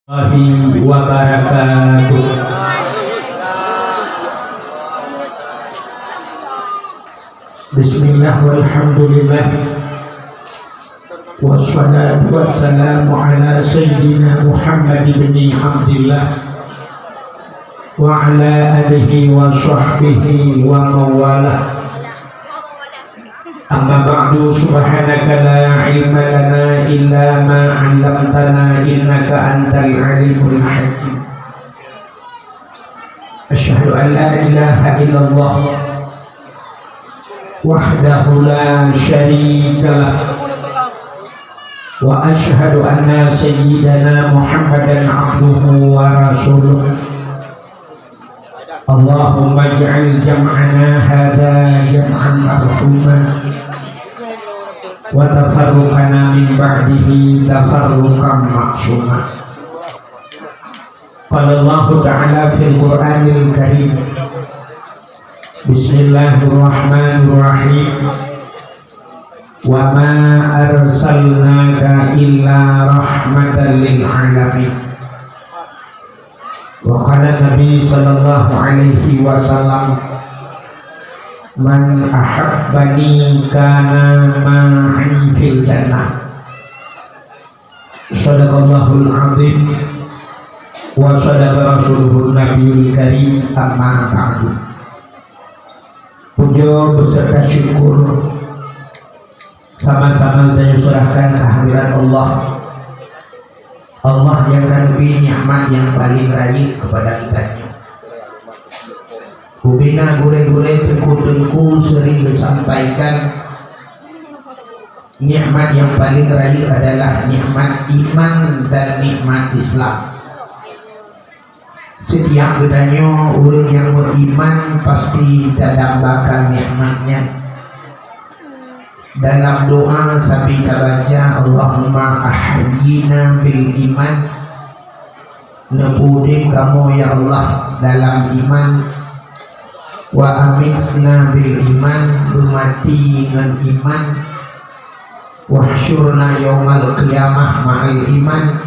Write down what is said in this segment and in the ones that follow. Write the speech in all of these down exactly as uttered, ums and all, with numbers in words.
Warahmatullahi wabarakatuh. Bismillah walhamdulillah. Wassalatu wassalamu ala sayyidina Muhammad ibni Abdillah wa ala alihi wa sahbihi wa mawalah. Amma ba'du, subhanaka la ilma lana illa ma 'allamtana innaka antal alimul hakim. Asyhadu an la ilaha illallah wahdahu la syarikalah, wa asyhadu anna sayyidana Muhammadan abduhu wa rasuluh. Allahumma ij'al jam'ana hadza jam'an marhuma, wa tafarruqana min ba'dihi tafarruqan ma'suma. Qala Allahu ta'ala fil Qur'anil Karim, Bismillahirrahmanirrahim. Wa ma arsalnaka illa rahmatan lil alamin. Wa qala Nabi sallallahu alaihi wasallam, "Man ahabbani kana ma'an fil jannah." Sadaqallahul azim wa sadaqa rasuluhun nabiyul karim, amma ba'du. Puja beserta syukur sama-sama geutanyoe serahkan kehadirat Allah. Allah nyang ka neubri nikmat nyang paleng rayeuk keupada geutanyoe. Bubena gurée-gurée, teungku-teungku sering geusampaikan, nikmat nyang paleng rayeuk adalah nikmat iman dan nikmat Islam. Setiap geutanyoe ureuëng nyang meuiman pasti tadambakan nikmat nyan. Dalam doa sabe tabaca, "Allahumma ahyina bil iman." Neupeuudeb kamoe, ya Allah, dalam iman. "Wa amitna bil iman," beumaté ngon iman. "Wahsyurna yaumal qiyamah ma'al iman."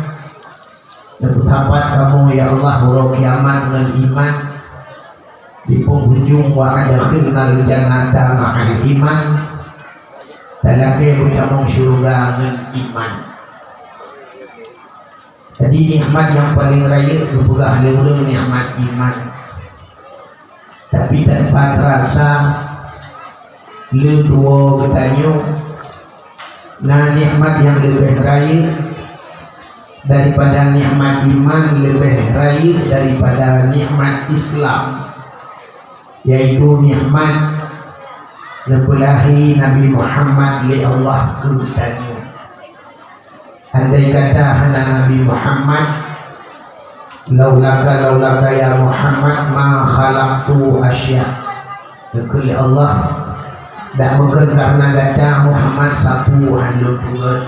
Neupeusapat kamoe, ya Allah, uroe kiamat ngon iman. Di penghujung, "Wa adkhilnal jannata ma'al iman." Dan lakée beutamong syeuruga ngon iman. Jadi, nikmat nyang paleng rayeuk geupeugah lé ureuëng nikmat iman. Tapi tanpa terasa, lé tuwoe geutanyoe na nikmat nyang leubeh rayeuk daripada nikmat iman, leubeh rayeuk daripada nikmat Islam, yaitu nikmat neupeulahé Nabi Muhammad lé Allah keu geutanyoe. Andai kata hana Nabi Muhammad, "Laulaka, laulaka ya Muhammad, ma khalaqtu asya." Geukheun lé Allah, "Dak mungken kareuna gata Muhammad sapeue han lôn peugét."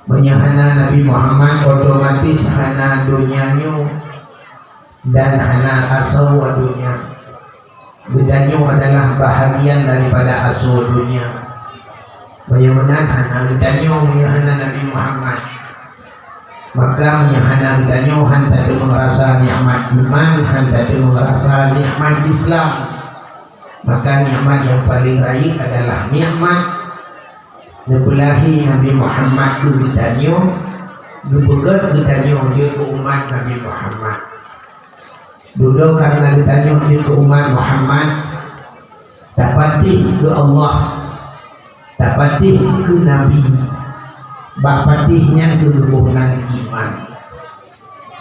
Meunyoe hana Nabi Muhammad, otomatis hana donya nyoe dan hana asoe donya. Geutanyoe adalah bahagian daripada asoe donya. Meunyoe meunan hana geutanyoe, meunyoe hana Nabi Muhammad. Maka meunyoe hana geutanyoe, han tateumeung rasa nikmat iman, han tateumeung rasa nikmat Islam. Maka nikmat nyang paleng rayeuk adalah nikmat neupeulahé Nabi Muhammad keu geutanyoe, geupeugét geutanyoe jeuet keu umat Nabi Muhammad. Dudoe kareuna geutanyoe jeuet keu umat Muhammad, tapatéh keu Allah, tapatéh keu Nabi, bak patéh nyan keuh geuboh nan iman.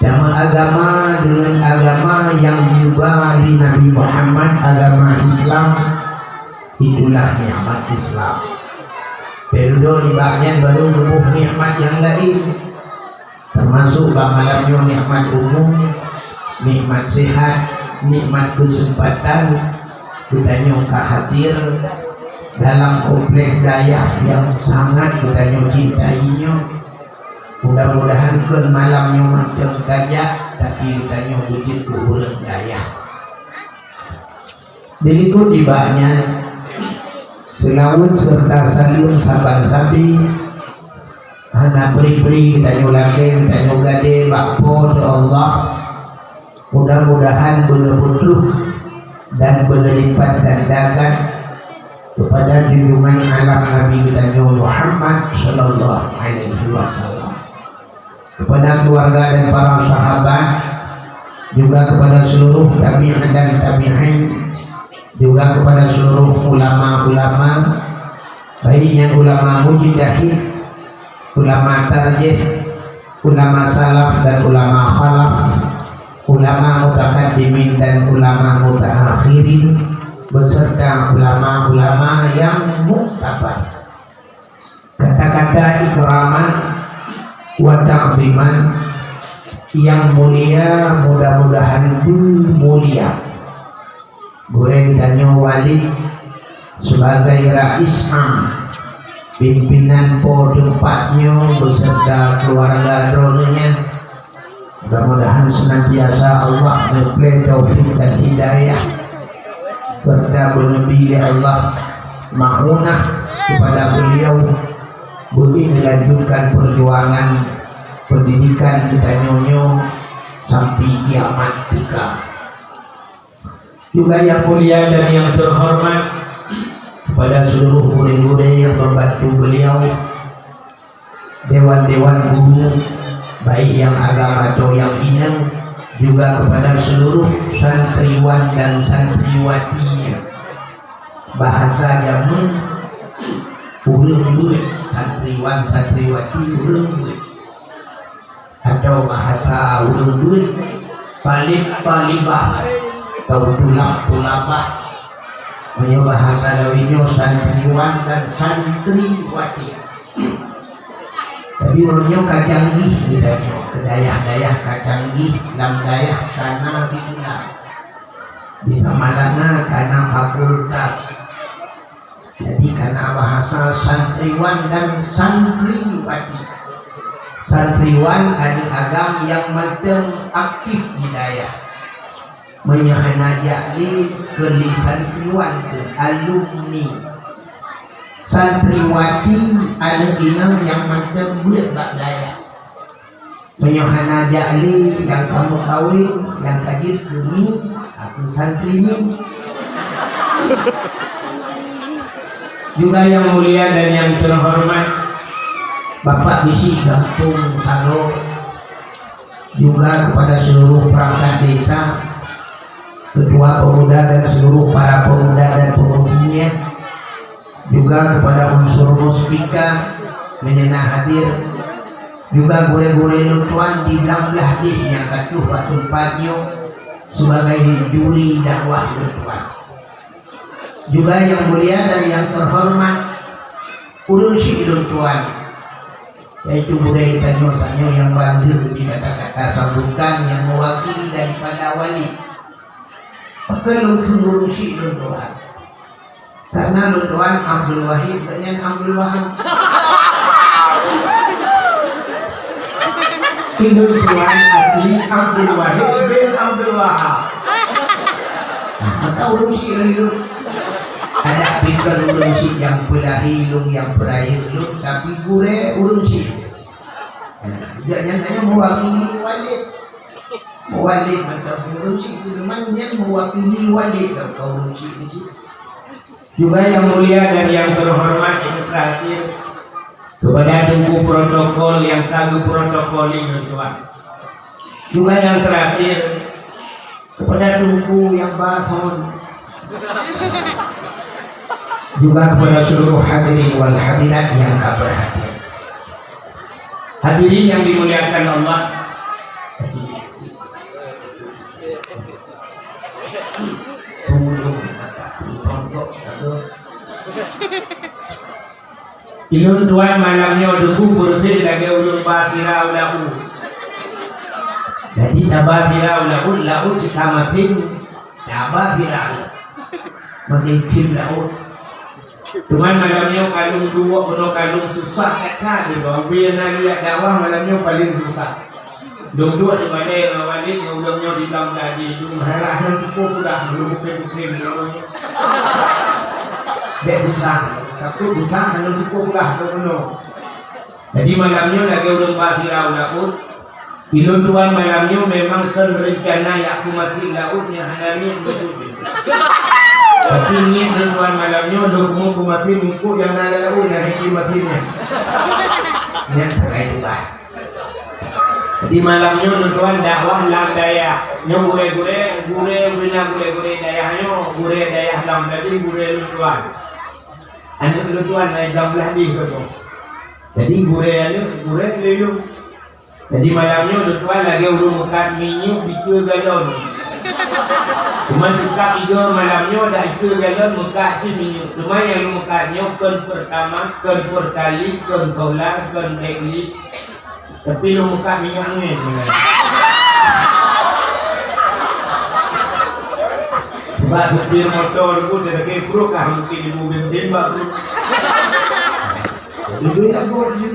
Tameuagama deungon agama nyang geuba lé Nabi Muhammad, agama Islam, itulah nikmat Islam. Peududoe nibak nyan baru geuboh nikmat nyang laén, teumasok bak malam nyoe nikmat umu, nikmat sehat, nikmat keuseumpatan geutanyoe ka hadir dalam komplek dayah nyang sangat geutanyoe cintai nyoe. Mudah-mudahan kon malam nyoe mantong tajak, tapi geutanyoe beujeuet keu ureuëng dayah. Dilikot nibak nyan, seulaweuet serta saleuem saban sabe Hana pri-pri geutanyoe lakée, geutanyoe gadée bak Po teu Allah. Mudah-mudahan beuneupeutrok dan beuneulipatkan dakan kepada junjungan alam Nabi geutanyoe Muhammad sallallahu alaihi wasallam, kepada keluarga dan para sahabat, juga kepada seluruh tabi'in dan tabi'in, juga kepada seluruh ulama-ulama, baik nyan ulama mujtahid, ulama tarjih, ulama salaf dan ulama khalaf, ulama mutakaddimin dan ulama mutaakhirin, beserta ulama-ulama yang muktabar. Kata-kata ikraman wa ta'ziman yang mulia, mudah-mudahan beumulia. Gurée geutanyoe Walid sebagai rais am, pimpinan Po teumpat nyoe beserta keluarga droeneuh nyan, mudah-mudahan senantiasa Allah neupeureulée taufik dan hidayah, serta beuneubri lé Allah maunah kepada beliau beuneuk melanjutkan perjuangan pendidikan geutanyoe nyoe sampai kiamat teuka. Juga yang mulia dan yang terhormat kepada seluruh gurée-gurée yang membantu beliau, dewan-dewan guru, baik yang agam atau yang inong, juga kepada seluruh santriwan dan santriwati. Bahasa jameun, ureuëng beuet, santriwan, santriwati, ureuëng beuet. Atau bahasa ureuëng beuet, talib talibah, atau tulab tulabah. Meunyoe bahasa Laweue nyoe santriwan dan santriwati. Jadi ureuëng nyoe ka canggih geutanyoe, keu dayah-dayah ka canggih, lam dayah ka na fitnah. Di Samalanga ka na fakultas. Jadi ka na bahasa santriwan dan santriwati. Santriwan aneuëk agam nyang mantong aktif di dayah. Meunyoe hana jak lé, keu lé santriwan keu alumni. Santriwati aneuëk inong nyang mantong beuet bak dayah. Meunyoe hana jak lé nyang ka meukawen, nyang ka jeuet keu mi, aku santri mi. Juga yang mulia dan yang terhormat Bapak Bisi Gampong Sago, juga kepada seluruh perangkat desa, ketua pemuda dan seluruh para pemuda dan pemudinya, juga kepada unsur muspika meunyoe na hadir, juga gurée-gurée lôn tuan di blang blah deh nyang ka troh bak teumpat nyoe sebagai juri dakwah lôn tuan. Juga yang mulia dan yang terhormat ureuëng syik lôn tuan, yaitu gurée geutanyoe sanyoe nyang bandum di kata-kata sambutan nyang mewakili daripada Walid. Pakon lôn kheun ureuëng syik lôn tuan? Karena lôn tuan Abdul Wahid, gobnyan Abdul Wahab. Lôn tuan asli Abdul Wahid bin Abdul Wahab. Nah, maka ureuëng syik lôn. Adak pikir ureuëng syik nyang peulahé lôn, nyang peurayeuk lôn, tapi gurée ureuëng syik. Nah, gobnyan hanya mewakili Walid. Walid mantong ureuëng syik, teuma nyan mewakili Walid, tau ureuëng syik di situ. Juga yang mulia dan yang terhormat yang terakhir, kepada Teungku protokol yang ka geuprotokoli lôn tuan. Juga yang terakhir, kepada Teungku yang ba phon. Juga kepada seluruh hadirin wal hadirat yang ka berhadir. Hadirin yang dimuliakan Allah, Ulôn tuan malam nyoe teungku peureuseh lagée ulôn ba sira u laôt. Jadi taba sira u laôt, laôt cit ka masin, taba sira u laôt. Makin cit laôt. Cuman malam nyoe ka lôn duek, bunoe ka lôn susah that-that di bawah. Bie na liak dakwah malam nyoe paleng susah. Lôn duek di balée ngon Walid ngon ureuëng nyoe di dalam tadi. Lôn harap lôn cukup udah, lôn bukée-bukée lôn. Dek susah. Tapi susah lôn cukup udah lôn bunoe. Jadi malam nyoe lagèe ureueng ba sira u laôt, ilôn tuan malam nyoe memang kon reuncana jak keu masjid laôt nyang hana niet beutôi. Tapi niet lôn tuan malam nyoe lôn keumu keu masjid meukeue nyang na lam laôt nyang hana masjid nyan. Nyan sagai tuan. Jadi malam nyoe lôn tuan dakwah lam dayah. Nyoe gurèe-gurèe, gurèe bina gurèe-gurèe dayah nyoe, gurèe dayah lam tadi gurèe lôn tuan. Aneuk lôn tuan laén dua belas deh keu tu. Jadi gurèe aneuk, gurèe keuliling. Jadi malam nyoe lôn tuan lagèe ureueng meukat minyeuk dikeue galon. Cuma tukang tiga malam nyoe dak dikeue galon meukat cit minyeuk. Cuma nyang lôn meukat nyoe kon Pertamax, kon Pertalite, kon solar, kon Black List. Tapi lôn meukat minyeuk angèn. Sebab supir motor pun dia lagi brok lah mungkin ibu bensin bak brok. Jadi dia brok je.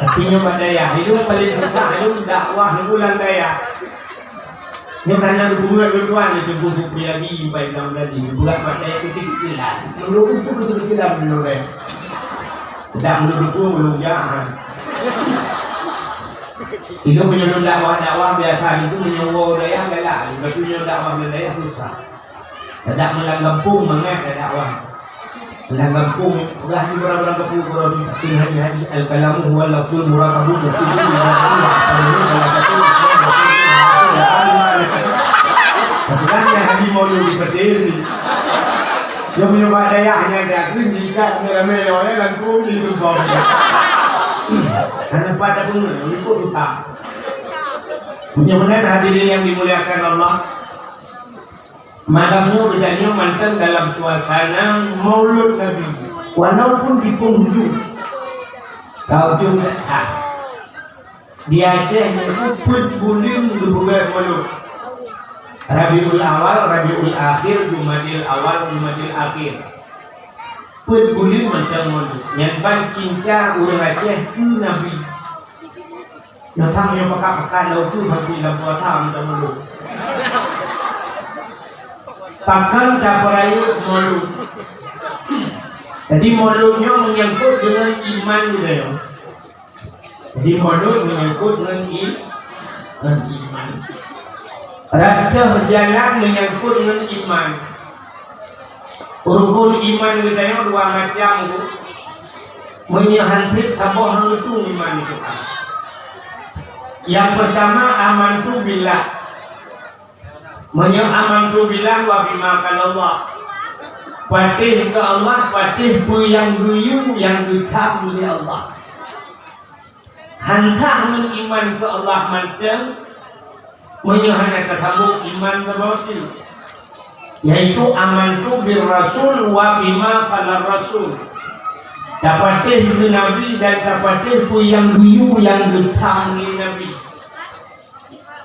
Tapi nyoe bak dayah, ilôn paling susah ilôn dakwah nyoe lam dayah. Nyoe karena geupeungeut lôn tuan di Teungku Supriyadi, Pak Imam tadi, buat bak dayah kecil-kecilan. Meunurut buku kecil-kecilan meunurut. Tidak meunurut buku, meunurut jahat. Ilôn meunyoe lôn dakwah-dakwah biasa itu meunyoe woe dayah galak, lepas tu nyoe dakwah ngon dayah susah. Tadak meulang gampông mangat tadak wah. Meulang gampông, ulah di barang-barang gampông uroe nyoe. Tapi haji-haji al-kalamu huwa lafzul murakabun wa sirrun wa sirrun salah satu. Tapi kan yang haji mau di Petir. Dia punya mak dayah hanya dia kunci kat ramai-ramai orang langkung di lubang. Karena pada pun ikut utang. Punya benar hadirin yang dimuliakan Allah. Malam nyoe geutanyoe mantong dalam suasana Maulud Nabi, walaupun di penghujung ka ujong that. Di Aceh nyoe peuet buleuen geupeugöt Maulud. Rabiul Awal, Rabiul Akhir, Jumadil Awal, Jumadil Akhir. Peuet buleuen mantong Maulud. Nyan ban cinta ureueng Aceh keu Nabi. Nyoe sang nyoe pakat-pakat lom tu sampai lam puasa minta Maulud. Pakon tapeurayeuk Maulud? Jadi Maulud nyoe menyangkut dengan iman geutanyoe. Jadi Maulud menyangkut dengan i-, dengan iman. Ratoh jalan menyangkut dengan iman. Rukun iman geutanyoe dua macam tu. Meunyoe han sép saboh han geutueng iman geutanyoe. Yang pertama, amantu billah. Meunyoe amantu billah wa bima qalallah. Patéh keu Allah, patéh peue nyang geuyue nyang geutham lé Allah. Han sah ngon iman keu Allah mantong, meunyoe hana tasambong iman keu batil, yaitu amantu bir rasul wa bima qalar rasul. Tapatéh keu Nabi dan tapatéh peue nyang geuyue nyang geutham lé Nabi.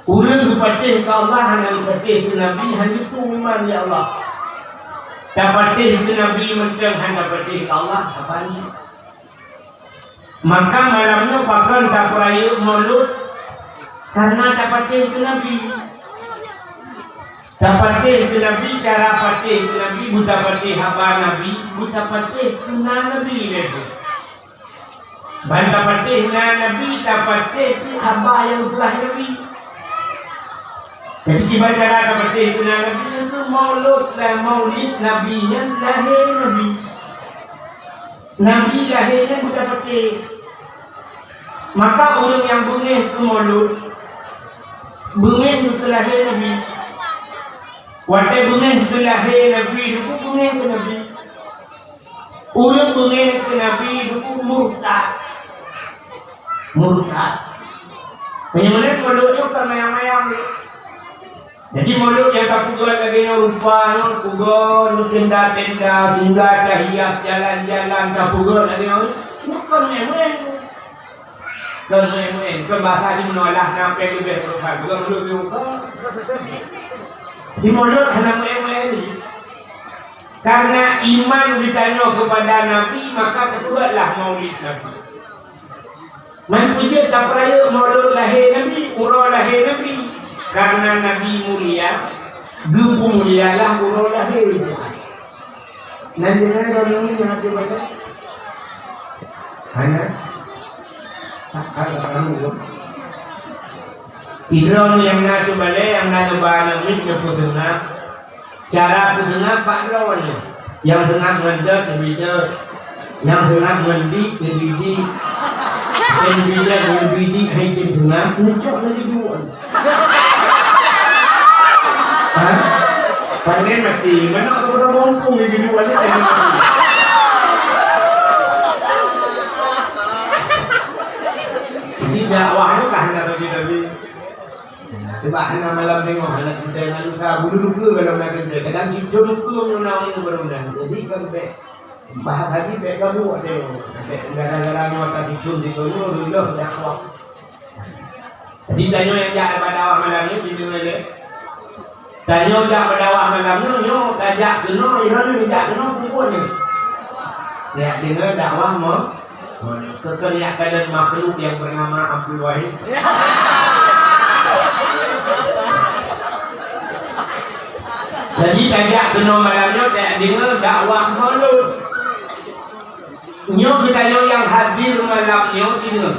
Ureueng geupatéh keu Allah hana geupatéh keu Nabi, han geutueng iman, ya Allah. Tapatéh keu Nabi mantong hana tapatéh keu Allah, haba nyan. Maka malam nyoe pakon tapeurayeuk Maulud, karena tapatéh keu Nabi. Tapatéh keu Nabi, cara patéh keu Nabi, beutapatéh haba Nabi, beutapatéh keu na Nabi lé. Ban tapatéh na Nabi, tapatéh keu haba nyang geupeugah Nabi. Jadi kiban cara tapatéh keu na Nabi nyan keuh Maulud, dan Maulid Nabi nyan lahé Nabi. Nabi lahé nyan beutapatéh. Maka ureueng nyang beungéh keu Maulud, beungéh keu lahé Nabi. Watée beungéh keu lahé Nabi, deuh beungéh keu Nabi. Ureueng beungéh keu Nabi deuh murtad. Murtad. Meunyoe Maulud nyoe ka mayang-mayang. Jadi Maulud nyang tapeugöt lagée nyoe rupa nyoe, peugöt nyoe tenda-tenda, singgah tahias jalan-jalan tapeugöt lagée nyoe. Nyoe kon meuén-meuén. Kon meuén-meuén, kon bahasa di meunolah na péng leubeh peurusan, bukan Maulud nyoe kon. Di Maulud hana meuén-meuén lé. Karena iman geutanyoe kepada Nabi, maka tapeugötlah Maulid Nabi. Man peujeuet tapeurayeuk Maulud lahé Nabi, uroe lahé Nabi. Karena Nabi mulia, geupeumulialah uroe lahé. Nan deungon droeneuh nyoe hase baca. Hana? Hana, hana. Sidroe nyang na teubalée, nyang na neuba aneuk miet, neupeuseunang. Cara peuseunang bak droeneuh. Nyang seunang ngon dot, neubi dot. Nyang seunang ngon dik, neubi dik. Nyang neubi dot, neubi dik, hai tem seunang, neucok neubi duek. Ha? Pandai mati. Mana aku pernah bompong di dua ni? Jadi dakwah tu kan kata kita ni. Cuba hana malam tengok, hana kita dengan luka bulu luka kalau nak kita. Kadang situ luka mengenai itu baru dah. Jadi kan baik. Bahas haji baik gaduh ada. Baik gara-gara nyata situ di kono, dulu dakwah. Jadi, tanyoe nyang jak bak dakwah malam nyoe, jeuet deungoe lé. Tanyoe jak bak dakwah malam nyoe, nyoe tajak keunoe, iron nyoe jak keunoe, pukon nyoe. Jak deungoe dakwah mo-, keu-, keu-, keuniat keadaan makhluk yang bernama Abdul Wahid. Jadi, tajak keunoe malam nyoe, tajak deungoe dakwah Maulud. Nyoe geutanyoe nyang hadir malam nyoe, cina.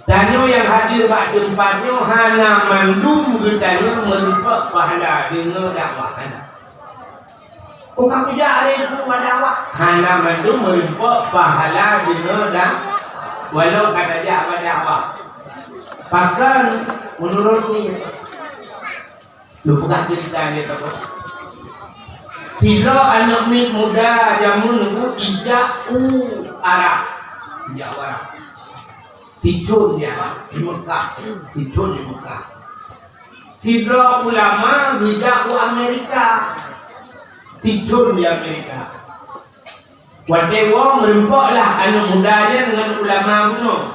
Tanyoe nyang hadir bak teumpat nyoe hana mandum geutanyoe meurumpok pahala deungoe dakwah, hana. Uka kujak hari itu dakwah, hana mandum meurumpok pahala deungoe dak-, walau ka tajak bak dakwah. Pakon meunurot ni? Lôn peugah ceurita lé kamoe. Sidroe aneuk miet muda jameun nyoe ijak u Arab. Ijak u Arab. Titun di Arab, di Mekah. Titun di Mekah. Sidroe ulama geujak u Amerika. Titun di Amerika. Watée woe meurumpoklah aneuk muda nyan ngon ulama bunoe.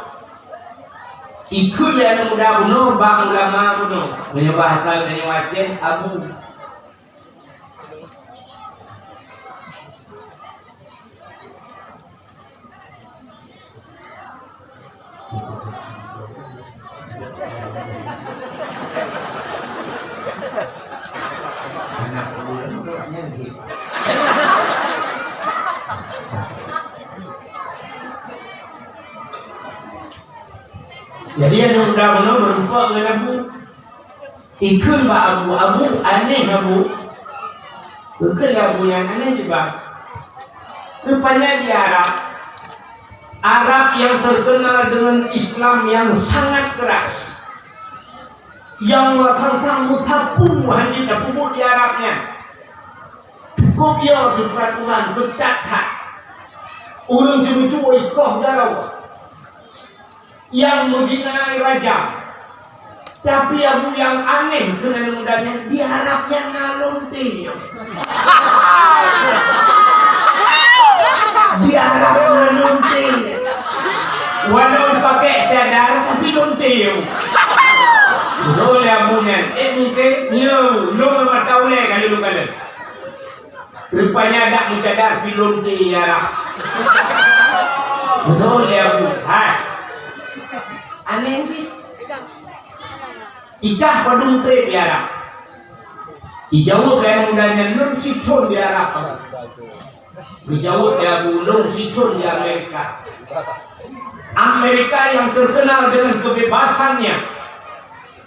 Ikheun lé aneuk muda bunoe bak ulama bunoe. Meunyoe bahasa tanyoe Aceh, abu. Jadi, aneuk muda bunoe meurumpok ngon abu. Ikheun bak abu, "Abu, aneh, abu." Geukheun lé abu nyan, "Aneh diban." Rupanya di Arab, Arab yang terkenal dengan Islam yang sangat keras, yang sang-sang meusapu hana tapeubuet di Arab nyan. Cukup yo di peraturan keutat that. Ureueng ceumeucue ikoh jaroe. Nyang meuzina rajam. Tapi abu nyang aneh keunan muda nyan, di Arab nyan na lonte. Di Arab na lonte. Walau pakai cadar, tapi lonte. Betul ya, abu nyan. Eh, mungkin, yo, lo mata ulai kalau lo kala. Rupanya dak meucadar pih lonte ya lah. Betul ya, Bu. Hai. Aneh sih. Ikah padum trép di Arab. Dijaweueb lé aneuk muda nyan, "Lôn sithon di Arab." Dijaweueb lé abu, "Lôn sithon di Amerika." Amerika yang terkenal dengan kebebasannya.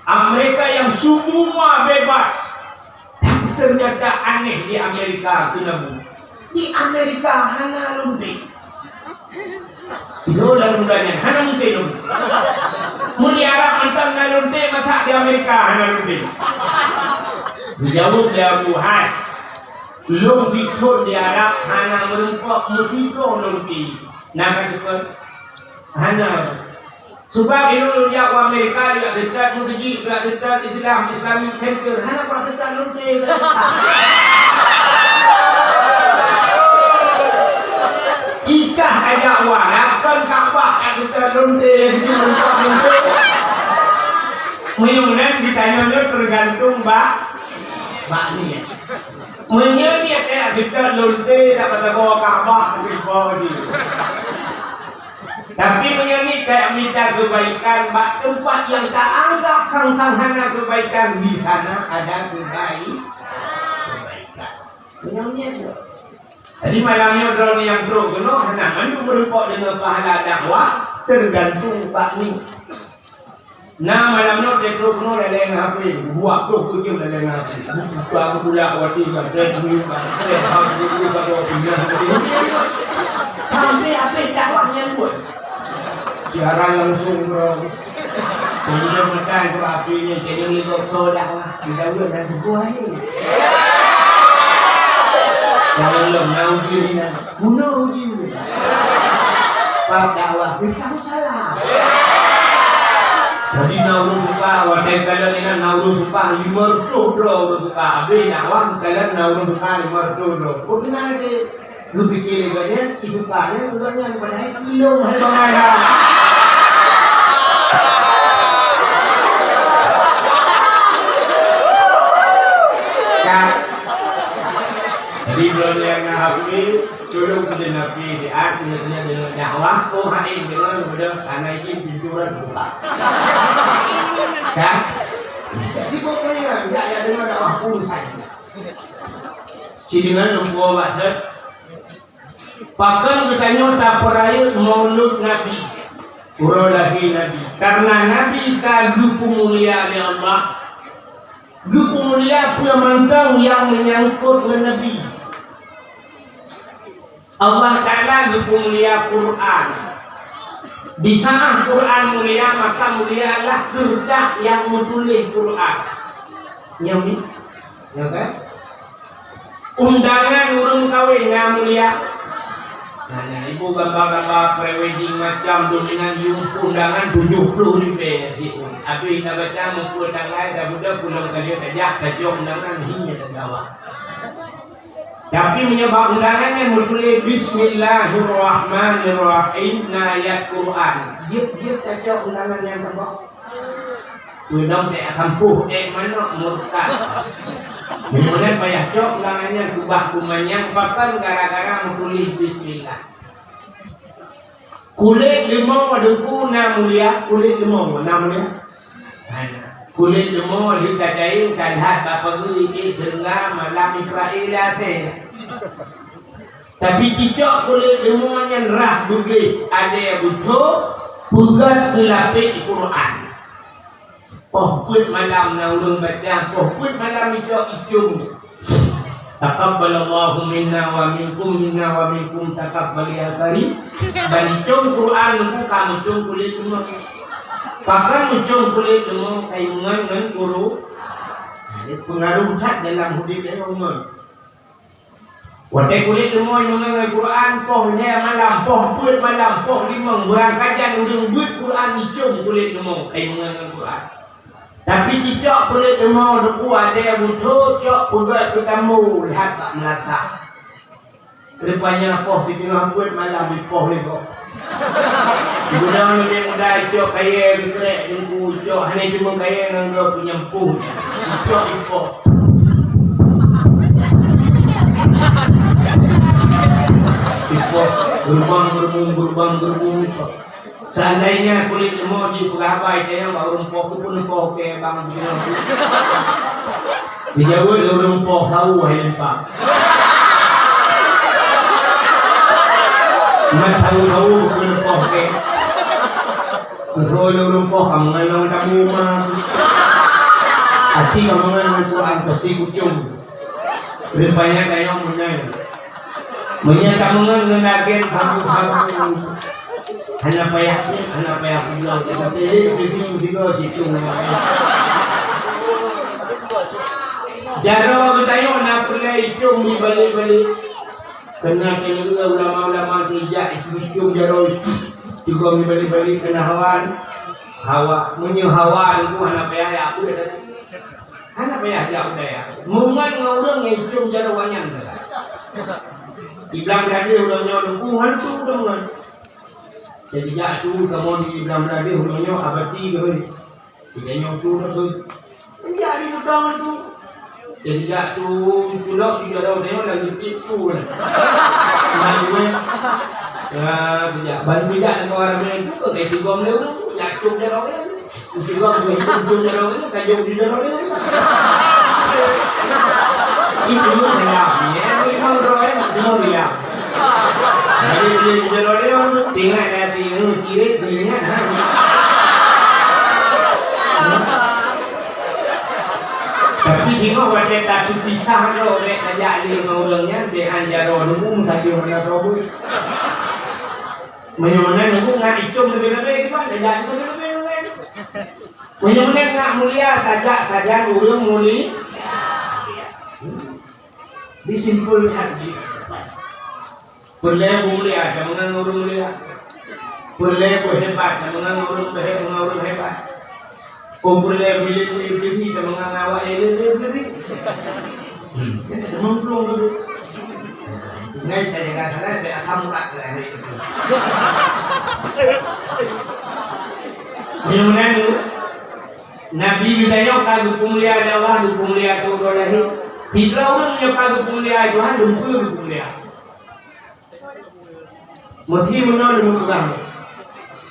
Amerika yang semua bebas. Tapi ternyata aneh di Amerika, keunan. Di Amerika hana lonte. Lo lalu nyan hana mungkin. Mun di Arab mantong na lonte, masa di Amerika hana lonte? Dijaweueb lé abu, "Hai, lôn sithon di Arab hana meurumpok meusidroe lonte." Na ka teupeue? Hana. Sebab ilôn lôn jak u Amerika, jak seutôt meuseujid, jak seutôt Islam, Islamic Center, hana pernah seutôt lonte. Ikah ajak u Arab, kon Ka'bah jak seutôt lonte, jak seutôt lonte. Meunyoe meunan, geutanyoe nyoe teugantung bak, bak niet. Meunyoe niet jak seutôt lonte, dapat saboh Ka'bah, saboh jih. Tapi meunyoe niet ka mita keubaikan bak teumpat nyang taanggab sang-sang hana keubaikan, di sana ada kebai-, keubaikan. Meunyoe niet tu. Jadi malam nyoe droeneuh nyang trok keunoe hana mandum meurumpok deungon pahala dakwah, teugantung bak ni. Na malam nyoe teutrok keunoe lalée ngon H P, buat trok keu jeuem lalée ngon H P. Buka pula watée ka trek miyueb ka trek ha guru ka dua pinah. Sampai habis dakwah nyang buet. Siaran langsung, bro. Tadi makan tu api ni, jadi ni kok soda lah. Tidak buat dan buah ni. Kalau lo mau diri nak, bunuh diri. Pak dakwah, kita salah. Jadi na ureuëng suka, watée kalian ni na ureuëng suka, lima ratus droe ureuëng suka. Habis dakwah, kalian na ureuëng suka, lima ratus droe. Kok kenal ke? Geupike lé gobnyan, ituka lé gobnyan, padahai ilong hai bangai ha. Ka. Jadi, droeneuh nyang na H P, tolong peudeungoe H P di at, teunyok-teunyok deungoe dakwah, oh, hai, deungoe, mudah, karena ini pintu orang buka. Ka? Jadi, pokoknya, ya, ya, deungoe dakwah pun saja. Sideungon lôn puwoe bak sot. Pakon geutanyoe tapeurayeuk Maulud Nabi, uroe lahé Nabi? Karena Nabi ka geupeumulia lé Allah. Geupeumulia peue mantong nyang meunyangkot ngon Nabi. Allah Taala geupeumulia Quran. Di saat Quran mulia, maka mulialah keureuja nyang meutuléh Quran. Nyang ni, ya kan? Undangan ureuëng kawén na mulia. Nah, nah, ibu gambar-gambar pre-wedding macam dominan yum undangan tujuh puluh ribèe nyan si un. Habis na baca meupeue tanggai dah budak pulang ka dia tajak tajok undangan hingga teugawa. Tapi meunyoe bak undangan nyan meutuléh Bismillahirrahmanirrahim na ayat Quran. Jeuet-jeuet tacok undangan nyang tabok. Peunong teuh akan poh ék manok murtad. Meunyoe payah cok undangan nyan keubah kumanyang pakon gara-gara meutuléh bismillah. Kulét leumô Teungku na mulia, kulét leumô na mulia. Kulét leumô lheueh tajayeueng talhat bak pageue ék deunga malam Israel asée. Tapi cicok kulét leumô nyan rhah beugleh adèe beuthô peugöt keu lapék Quran. Poh peuet malam na ureuëng baca, poh peuet malam icok icong. Taqabbalallahu minna wa minkum, minna wa minkum taqabbal ya karim. Ban icong Quran nungku ka meucong kulét leumô. Pakon meucong kulét leumô ka imeungon ngon guru. Jadi peungaruh that dalam udép ureuëng ngon. Watée kulét leumô imeungon ngon Quran, poh lhée malam, poh peuet malam, poh limong, beurangkajan ureuëng beuet Quran icong kulét leumô ka imeungon ngon Quran. Tapi cicok kulét leumô Teungku adèe beuthô cok peugöt peutambu lheueh bak meulasah. Rupanya poh siteungoh peuet malam dipoh lé gob. Gudang leubeh muda icok kayèe geukrek Teungku, icok hana cuma kayèe ngon gob peunyampoh. Icok dipoh. Dipoh, geurubang-geurubung, geurubang-geurubung dipoh. Seandainya kulét leumô jipeugah haba itanyong bak ureuëng poh, keupeue neupoh keu bang jinoe? Dijaweueb lé ureuëng poh, sawu hai limpa. Mat sawu-sawu keupeue neupoh keu. Keupeue lé ureuëng poh ka meungon lam tamu ma. Aci ka meungon Al-Quran pasti kucong. Rupanya tanyong meunai. Meunyoe ka meungon ngon agen kampung-kampung, hana payah, hana payah pulang. Kita pilih, pilih, pilih, situ. Jaroe geutanyoe na peureulèe icong di balek-balek. Keunan keuneuk ulama-ulama tu jak icong jaroe. Juga di balek-balek keunan hawa. Hawa, meunyoe hawa tu hana payah ya apa tadi. Hana payah jak budaya. Meungon ngon ureuëng nyang icong jaroe nyan. Di blang dagé ureuëng nyoe Teungku hantu ureuëng nyan. Jadi jak tu kamoe di blang dagé ureuëng nyoe abati keuhai. Jadi nyoe tu dah tu. Jadi utang tu. Jadi jak tu culok di jaroe nyoe lagi tipu lah. Nah, gue. Ya, bijak. Ban bijak ngon orang lain tu, kayak tiga orang tu, jak cok jaroe. Itu juga begitu, itu jalan ni, tajam di jalan ni. Itu jalan ni. Uroe, uroe dia. Jadi dia jalan dia, tengok dia, tengok kiri, tengok ha. Tapi tengok watèe tapisah tu, dek tajak lé ngon ureueng nyan, dek han jaroe nunggu meusajoh mana robot. Meunyoe meunan nunggu ngat itom leubeh-leubeh kiban, tajak leubeh-leubeh. Meunyoe meunan ngat mulia, tajak sajan ureueng muli. Disimpul that jih. Peureulèe mulia, deungon ureueng mulia. Peureulèe beuhebat, deungon ureueng beuhe-, deungon ureueng hebat. Oh, peureulèe bilik Iblih, deungon awak Iblih. Hmm, deungon plueng tu. Ngai tadi kata lah, biar akan muka ke hari itu. Yang mana tu? Nabi geutanyoe ka geupeumulia lé Allah, geupeumulia keu uroe lahé. Sidroe ureueng nyang ka geupeumulia lé Tuhan, dumpeue geupeumulia. Meusé meunan lôn peugah,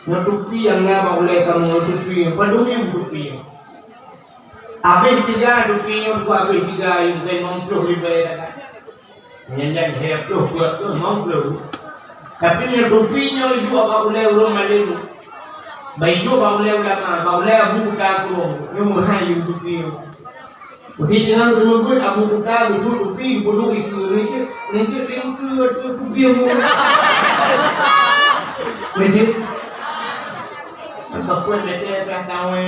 nyoe tupi nyang na bak ulèe kamoe, nyoe tupi nyoe, padum ribu tupi nyoe. Abéh tiga tupi nyoe, ku abéh tiga, yum kai limong ploh ribèe taka. Nyan-nyan lhèe ploh, dua ploh, limong ploh. Tapi nyoe tupi nyoe iduek bak ulèe ureueng malém. Bak iduek bak ulèe ulama, bak ulèe Abu Kuta Krueng, nyoe meuhai yum tupi nyoe. Meusé teungoh geumeubeuet Abu Kuta geucok tupi, geupeuduek ikeue, neujeuet, neujeuet lé ikeue ateueh tupi nyoe. Neujeuet. Ataupun lagèe tawé,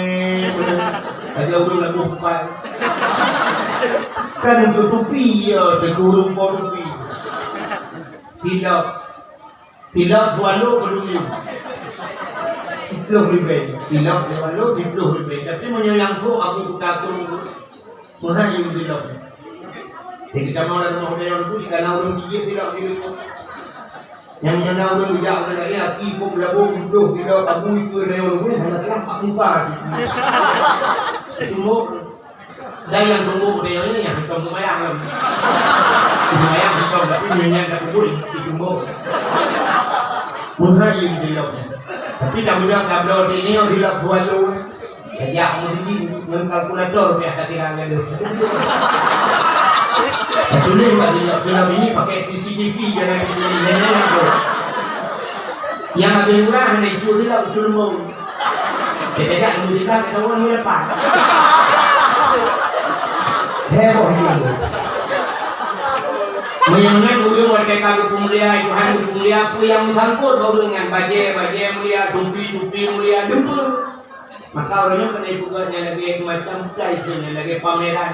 ada ureueng lagoh kupat. Kan untuk tupi, ya, teungku ureueng po tupi. Silop. Silop swallow padum ribu. Siploh ribèe. Silop swallow siploh ribèe. Tapi meunyoe nyang trok Abu Kuta Krueng, meuhai yum silop. Jadi kita mau dalam model tu, sekarang ureueng gigit silop di rumah. Nyang meunyoe na ureueng geujak keu lagèe aki, kok beulabong, putôh, sidroe, tabu, ikeue, rayeuk, hana salah, pak muka. Tumbok. Dan nyang tumbok rayeuk nyan, nyang hantom seumayang lom. Seumayang hantom, tapi meunyoe nyan ka tumbok, ditumbok. Meuhai yum silop nyan. Tapi tabeudôh tabloe di nyoe, silop dua lôn. Tajak meudidin ngon kalkulator piah takira nyan deuh. Tatuléh bak silop, silop ini pakai C C T V, jangan dituléh nyan deuh. Nyang habéh murah hana itu silop, itu leumbong. Tajak nunggu silop, ketahuan nunggu dapat. Heboh itu. Meunyoe ureueng watèe ka geupeumulia, Tuhan geupeumulia, peue nyang meusangkot bak ureueng nyan, bajèe, bajèe mulia, tupi, tupi mulia, dumpeue. Maka ureueng nyan keuneuk ipeugah nyan lagèe seumacam flash, nyan lagèe pameran.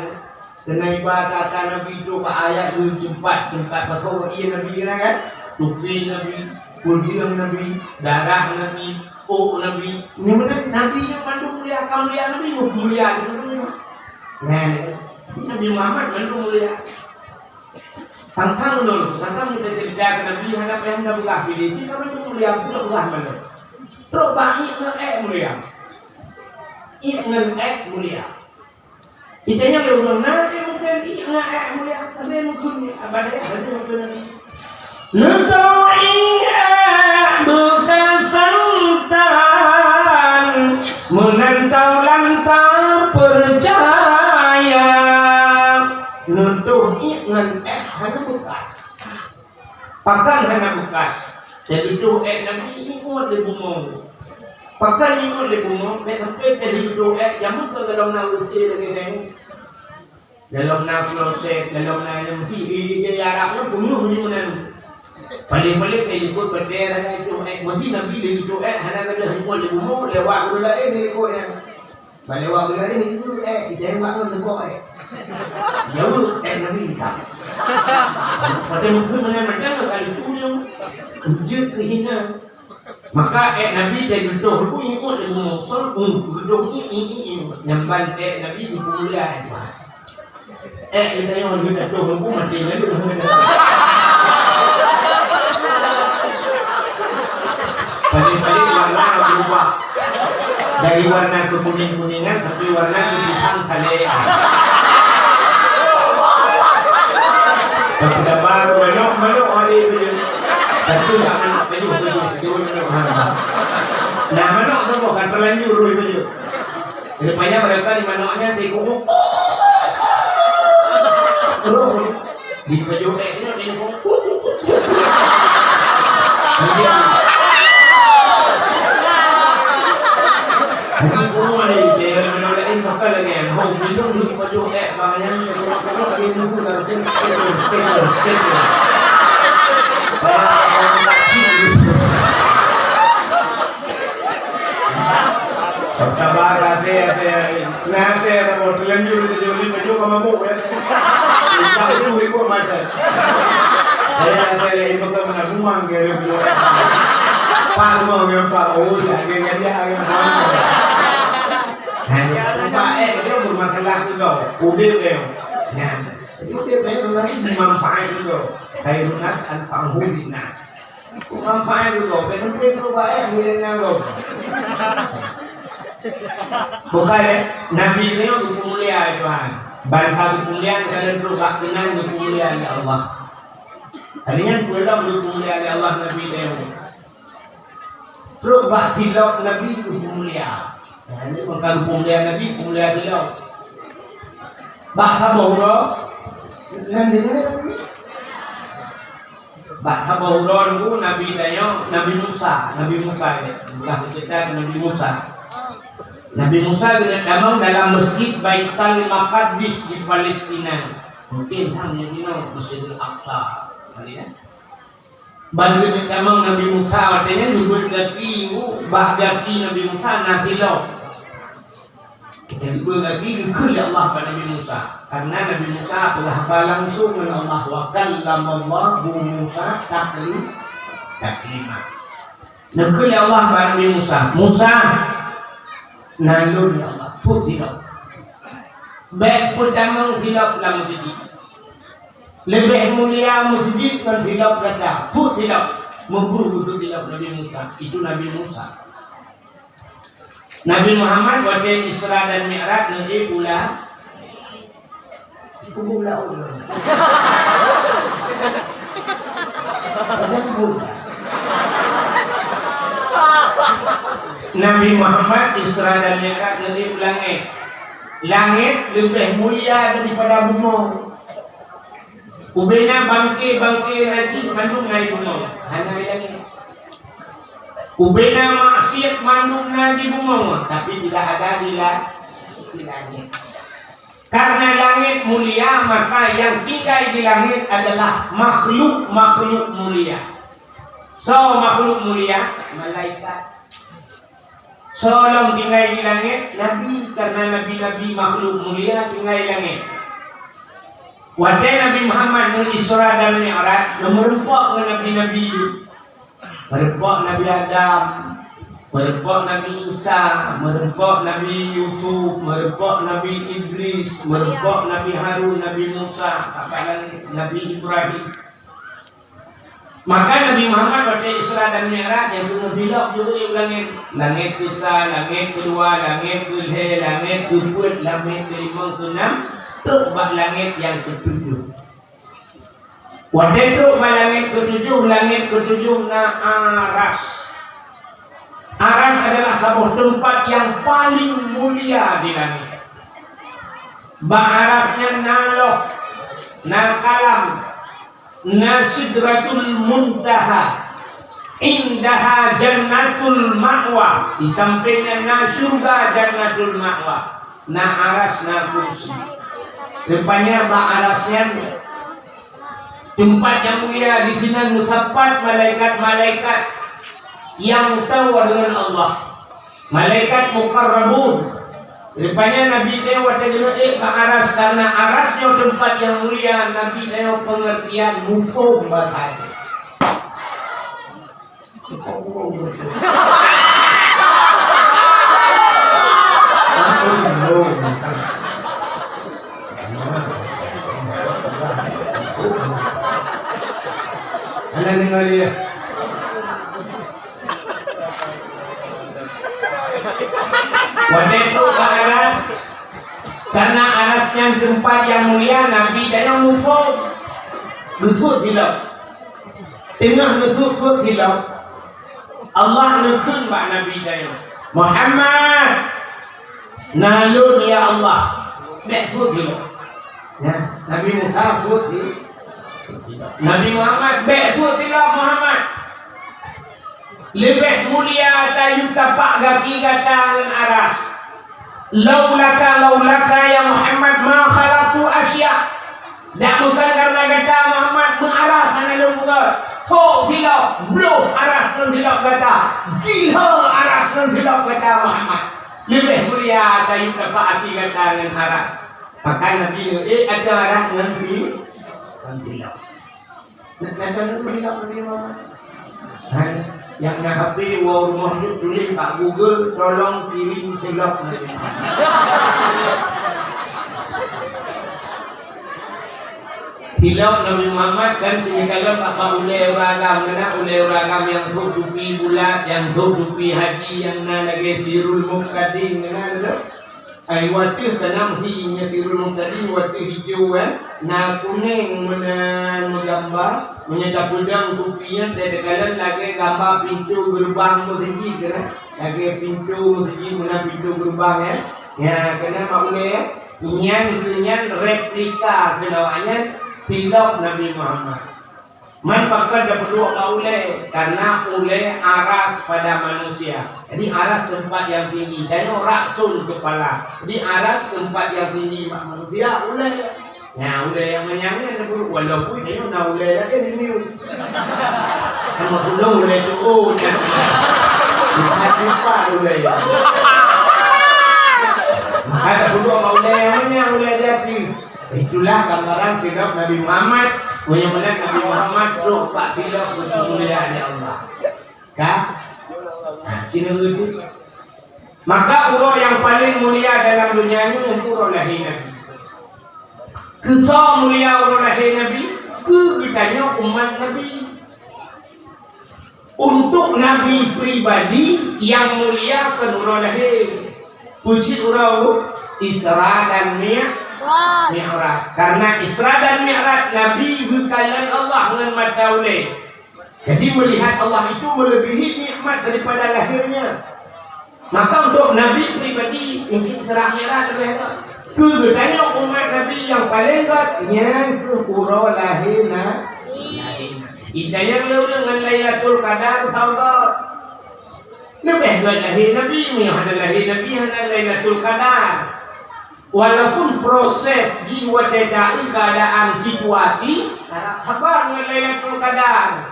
Keuneuk iba kata Nabi tu bak ayat teumpat, teumpat pasoe ié Nabi nyan kan? Tupi Nabi, podium Nabi, darah Nabi, ôk Nabi. Nyan meunan Nabi nyan mandum mulia, ka mulia Nabi, mulia Nabi. Nyan, Nabi Muhammad mandum mulia. Tantang lôn, tantang kita cerita ke Nabi, hana payah minta peugah pilih. Kita mandum mulia, kita peugah mandum. Trok bak ié ngon ék mulia. Ié ngon ék mulia. Itanyong lé ureueng, na ék mungken ié ngon ék mulia, tapi mungken abadai, tapi mungken Neutoh ié beukasan tan, meunan taulan tapeucaya. Neutoh ié ngon ék hana beukas. Pakon hana beukas? Teututoh ék Nabi ingot lé bumoe. Pakon ingot lé bumoe? Bèk sampai teututoh ék, jameun keu golom na usé lagèe nyan. Dalam na kloset, dalam na nyang si, i, i, i, Arab nyan peungeuh nyoe meunan. Paléng-paléng ka jikôt batèe hana jituek ék. Meusi Nabi lé jituek ék, hana gadôh jikôt di bumoe, lewat ureueng laén jikôt nyan. Ban lewat ureueng laén, jikôt ék, jitembak ngon teubok ék. Jaweueb ék Nabi hitam. Watèe meukeue meunan mantong ka lucu nyoe. Jeuet keu hina. Maka ék Nabi teuh geudoh lom ikot ilmu meusul, hmm, geudoh i, i, i, i. Nyang ban ék Nabi geupeulia ék Tuhan. Ék geutanyoe lheueh geudoh lom maté nyan lom. Paléng-paléng warna berubah. Dari warna kekuning-kuningan tapi warna kehitam saleh. Tapi dah baru manok, manok hari tu je. Satu tak manok, tujuh, tujuh, tujuh manok hari. Nah, manok tu bukan terlanjur tu je. Rupanya mereka di manoknya di kungkung. Terus. Di tujuh, eh, Haji Umar ni, dia orang lain pakai lagi, eh. Hong, minum dulu baju, eh, bang, yang ni, tengok, tengok, dia nunggu dalam tu. Stay tune, stay tune, stay tune. Ah, orang tak cik. Sabar, hati, hati, hati. Nah, hati, hati, mau terlanjur, terlanjur, terlanjur, kamu mabuk, ya. Tidak, itu ikut mata. Saya, saya, saya, itu kan nak rumah, dia, dia, dia. Pak, rumah, dia, Pak. Oh, ya, dia, dia, dia, dia. Hanya, Pak, eh, dia bermasalah tu, tau. Udah, dia. Ya. Jadi, udah, dia, nanti bermanfaat tu, tau. Khairun nas anfa'uhum linnas. Manfaat juga, bukan sampai tu baik, mulia nanggung. Bukan, eh? Nabi nyoe geupumulia, Tuhan. Ban ka geupumulia, keunan trok bak keunan geupumulia lé Allah. Kali nyan peulom geupumulia lé Allah Nabi nyoe. Trok bak silop Nabi geupumulia. Nah, ini ban ka geupumulia Nabi, pumulia silop. Bak saboh uroe, nan deungoe. Bak saboh uroe nunggu Nabi tanyoe, Nabi Musa, Nabi Musa nyoe, beurah cerita Nabi Musa. Nabi Musa geuneuk tamong dalam Masjid Baitul Maqdis di Palestina. Mungkin sang nyoe Masjidil Aqsa. Kali, ya. Ban geuneuk tamong Nabi Musa, watée nyan geubeuet gaki, bak gaki Nabi Musa na silop. Nyang geubeuet gaki geukheun lé Allah bak Nabi Musa. Karena Nabi Musa peugah haba langsung ngon Allah, "Wa kallamallahu Musa takli-, taklima." Neukheun lé Allah bak Nabi Musa, "Musa, na lôn, ya Allah, peuet silop. Bék peutamong silop lam meuseujid." Leubeh mulia meuseujid ngon silop gata. Peuet silop. Meubruh peuet silop Nabi Musa. Itu Nabi Musa. Nabi Muhammad watée Isra dan Mi'raj neuék u la-, kubu laôt. Nabi Muhammad Isra dan Mi'raj neuék u langét. Langét leubeh mulia daripada bumoe. Ubena bangke-bangke najih mandum na di bumoe, hana di langét. Ubena maksiat mandum na di bumoe, tapi tidak ada di la-, di langét. Karena langét mulia, maka yang tinggai di langét adalah makhluk-makhluk mulia. Soe makhluk mulia? Malaikat. Soe lom tinggai di langét? Nabi, karena nabi-nabi makhluk mulia tinggai di langét. Watée Nabi Muhammad neuisra dan mi'raj, neumeureumpok ngon nabi-nabi. Meureumpok Nabi Adam, meureumpok Nabi Isa, meureumpok Nabi Yusuf, meureumpok Nabi Idris, meureumpok Nabi Harun, Nabi Musa, Nabi Ibrahim. Maka Nabi Muhammad watée Isra dan Mi'raj, nyang keunoe silop jeuet u langét. Langét keusa, langét keudua, langét keulhée, langét keupeuet, langét keulimong, keunam, trok bak langét nyang keutujoh. Watée trok bak langét keutujoh, langét keutujoh na aras. Aras adalah saboh teumpat nyang paleng mulia di langét. Bak aras nyan na loh, na kalam, na Sidratul Muntaha, indaha Jannatul Ma'wa, di sampéng nyan na syeuruga Jannatul Ma'wa, na aras, na kursi. Rupanya bak aras nyan teumpat nyang mulia, di sinan meusapat malaikat-malaikat nyang tawa deungon Allah. Malaikat muqarrabun. Rupanya Nabi nyoe watée geuneuk ék bak aras, karena aras nyoe teumpat nyang mulia, Nabi nyoe peungeurtian muphom bahasa. Hana deungoe lé. Watée trok bak aras, karena aras nyan teumpat nyang mulia, Nabi tanyoe muphom. Geusut silop. Teungoh neusut-sut silop, Allah neukheun bak Nabi tanyoe, "Muhammad, na lôn, ya Allah, bék sut silop." Nyan, Nabi Musa sut si-, Nabi Muhammad, bèk sôk silop Muhammad. Leubeh mulia tayue tapak gaki gata ngon aras. Laulaka, laulaka ya Muhammad ma khalaqtul arsya. Dak bukon kareuna gata Muhammad, meu aras hana lôn peugöt. Sôk silop, bloh aras ngon silop gata. Gila aras ngon silop gata Muhammad. Leubeh mulia tayue tapak gaki gata ngon aras. Pakai Nabi ngon, eh, acara ngon si-, ngon silop. Nak, nak cari tu silop Nabi Muhammad. Hai, nyang na H P, woe rumoh jih tuléh bak Google, "Tolong kirim silop Nabi Muhammad." Silop Nabi Muhammad kan sini kalon bak, bak ulèe ureueng agam, keunan ulèe ureueng agam nyang sôk tupi bulat, nyang sôk tupi haji, nyang na lagèe Sirul Muhtadin, keunan tu. Ai, watèe tanam hi nyan Sirul Muhtadin, watèe hijau, eh, na kunéng meunan meugamba, meunyoe tapeudong kupi nyan, teukalon lagèe gamba pintoe geureubang meuseujid, kan? Lagèe pintoe meuseujid meunan pintoe geureubang, eh. Nyan, keunan bak ulèe, eh. Nyan, nyan replika keunan awaknyan silop Nabi Muhammad. Man pakon tapeuduek bak ulèe? Karena ulèe aras pada manusia. Jadi aras tempat yang tinggi. Tanyoe ra'sun, kepala. Jadi aras tempat yang tinggi bak manusia ulèe. Nah, ulèe nyang manyang nyan tapeuduek, walaupun tanyoe na ulèe lagèe nyoe. Sama pulung ulèe tu'uh. Bukan tempat ulèe. Maka tapeuduek bak ulèe nyang manyang, ulèe jati. Itulah gambaran silop Nabi Muhammad. Meunyoe meunan Nabi Muhammad trok bak silop, beutôi mulia lé Allah. Ka? Nah, cina beutôi. Maka uroe nyang paleng mulia dalam donya nyoe uroe lahé Nabi. Keu soe mulia uroe lahé Nabi? Keu geutanyoe umat Nabi. Untuk Nabi pribadi nyang mulia kon uroe lahé. Peue cit uroe Isra dan Mi-, Mi'raj. Karena Isra dan Mi'raj Nabi geukalon Allah ngon mata ulèe. Jadi melihat Allah itu melebihi nikmat daripada lahirnya. Maka untuk Nabi pribadi, mungkin Isra Mi'raj leubeh gèt. Keu geutanyoe umat Nabi nyang paleng gèt, nyan keuh uroe lahé na-, Nabi. Geutanyoe lé ureueng ngon Lailatul Qadar saboh. Leubeh gèt lahé Nabi, meunyoe hana lahé Nabi, hana Lailatul Qadar. Walaupun proses jih watèe taeu keuadaan situasi, harap sabar ngon Lailatul Qadar.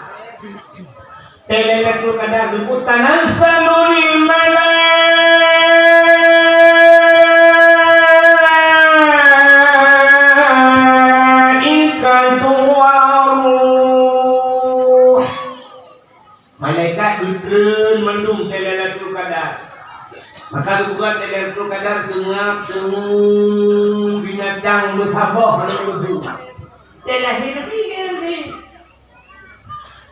Lailatul Qadar geupeu tanazzalul malaikatu war ruh. Malaikat geutreun mandum Lailatul Qadar. Maka geupeugah Lailatul Qadar seungab seungab binatang meusaboh hana meusu. Teulahé Nabi nyan.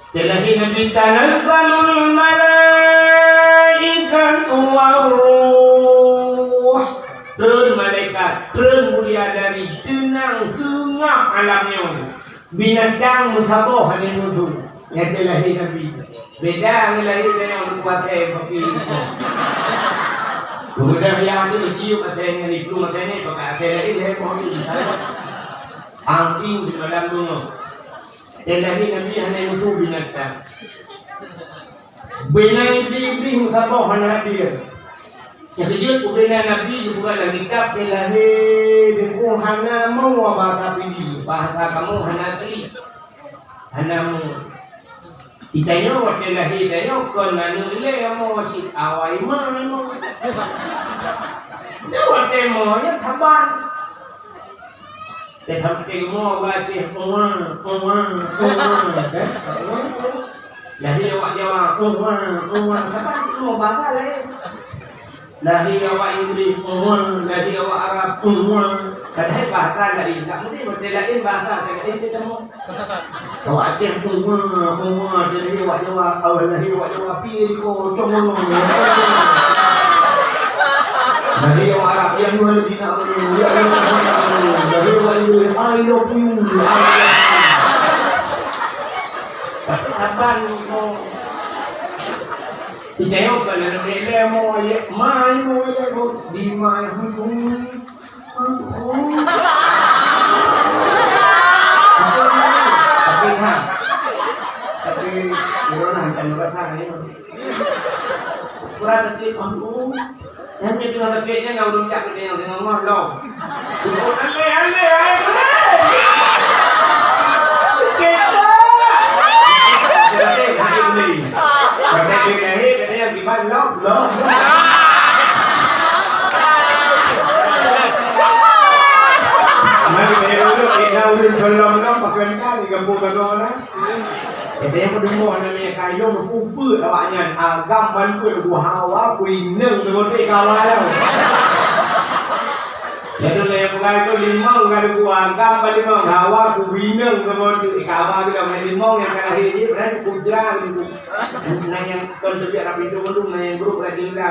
Teulahé Nabi tanazzalul malaikatu war ruh. Treun malaikat, treun mulia dari teunang seungab alam nyoe. Binatang meusaboh hana meusu. Nyan teulahé Nabi. Beda ngon lahé tanyoe, kuasai papi. Kemudian yang tu jiu asai ngon itu makai ni pakai asai lain lahé papi. Angking di malam bunuh. Teulahé Nabi hana meusu binatang. Beunan Iblih meusaboh hana hadir. Nyang keujeuet ubena Nabi geupeugah lam kitab, teulahé Teungku hana mo bahasa Pidie, bahasa kamoe hana teulik, hana mo. Geutanyoe watèe lahé tanyoe kon aneuk ilèe mo cit awai ma mo. Nyoe watèe mo nyoe saban. Teusampoe mo bak Aceh, "Uwa, uwa, uwa," kan? Lahé awak Jawa, "Uwa, uwa," saban mo bahasa laén. Lahé awak Inggris, "Uwa," lahé awak Arab, "Uwa." Padahai bahasa laén, tak mungkin bahasa laén, bahasa laén teutamong. Awak Aceh, "Uwa, uwa," lahé awak Jawa, awak lahé awak Jawa, "Pi iko, cong ngono." Lahé awak Arab, "Ya ayyuhallazina amanu, ya ayyuhallazina amanu." Lahé awak Inggris, "I love you, I love you." Tapi abang ni, oh. Kita yang bukan anak leleh, mau ayat, mai, mau ayat, mau di mai, hui, hui. Tapi Sakét, aduh. Nyan nyoe teungoh sakét nyan, na ureueng jak keu teunyong, teunyong ngon lom. Dudoe aneh-aneh, hai, beureh. Kita. Sakét, sakét beureh. Sakét beureh, sakét beureh, kiban lom, lom. Mari, kita duduk, kita ureueng lom-lom, pakai entah di kampung Tanoh na. Gata nyang peudeungoe na miet kayong peuet awaknyan, agam ban peuet, hawa kuineng teumoté kawa lom. Jadi lé peugah itu limong ka duku agam ban limong, hawa kuineng teumoté kawa geulah, ban limong nyang ka lahé jih, berarti kujra gitu. Na nyang kon teubiet rap pintoe mandum, na nyang brok rap jendela.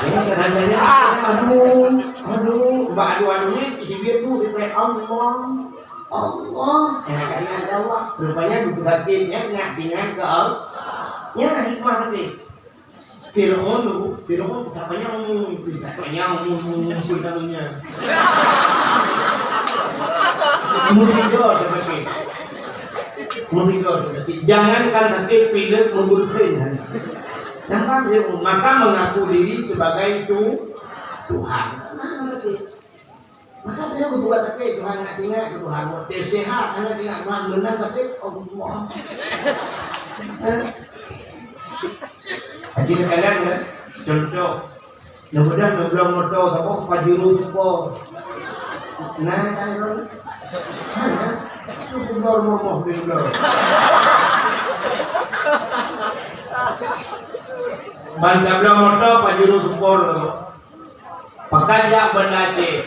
Ini tandanya, aduh. Aduh, bak aduh-aduh nyan, jibiet tu, jibiet, "Allah, Allah." Eh, kaya ada Allah. Rupanya buku sakét nyan, nak ingat ke Allah. Nyan hikmah sakét. Fir'aun tu, Fir'aun tak panyang umur, tak panyang umur, umur, umur, umur, umur. Musibah sakét. Musibah sakét. Jangankan sakét, pilek, membuluh sen. Nampak dia, maka mengaku diri sebagai tu-, Tuhan. Nah, sakét. Maka dia berbuat sakét, Tuhan nak ingat ke Tuhan. Watèe sehat, aneuk ingat Tuhan. Beuna sakét, Allah. Eh? Haji kadang, kan? Contoh. Neubeudôh neubloe moto saboh Pajero Sport. Nah, kan, Ron? Hana. Cukup bor momoh di bloe. Ban tabloe moto Pajero Sport saboh. Pakat jak Banda Aceh.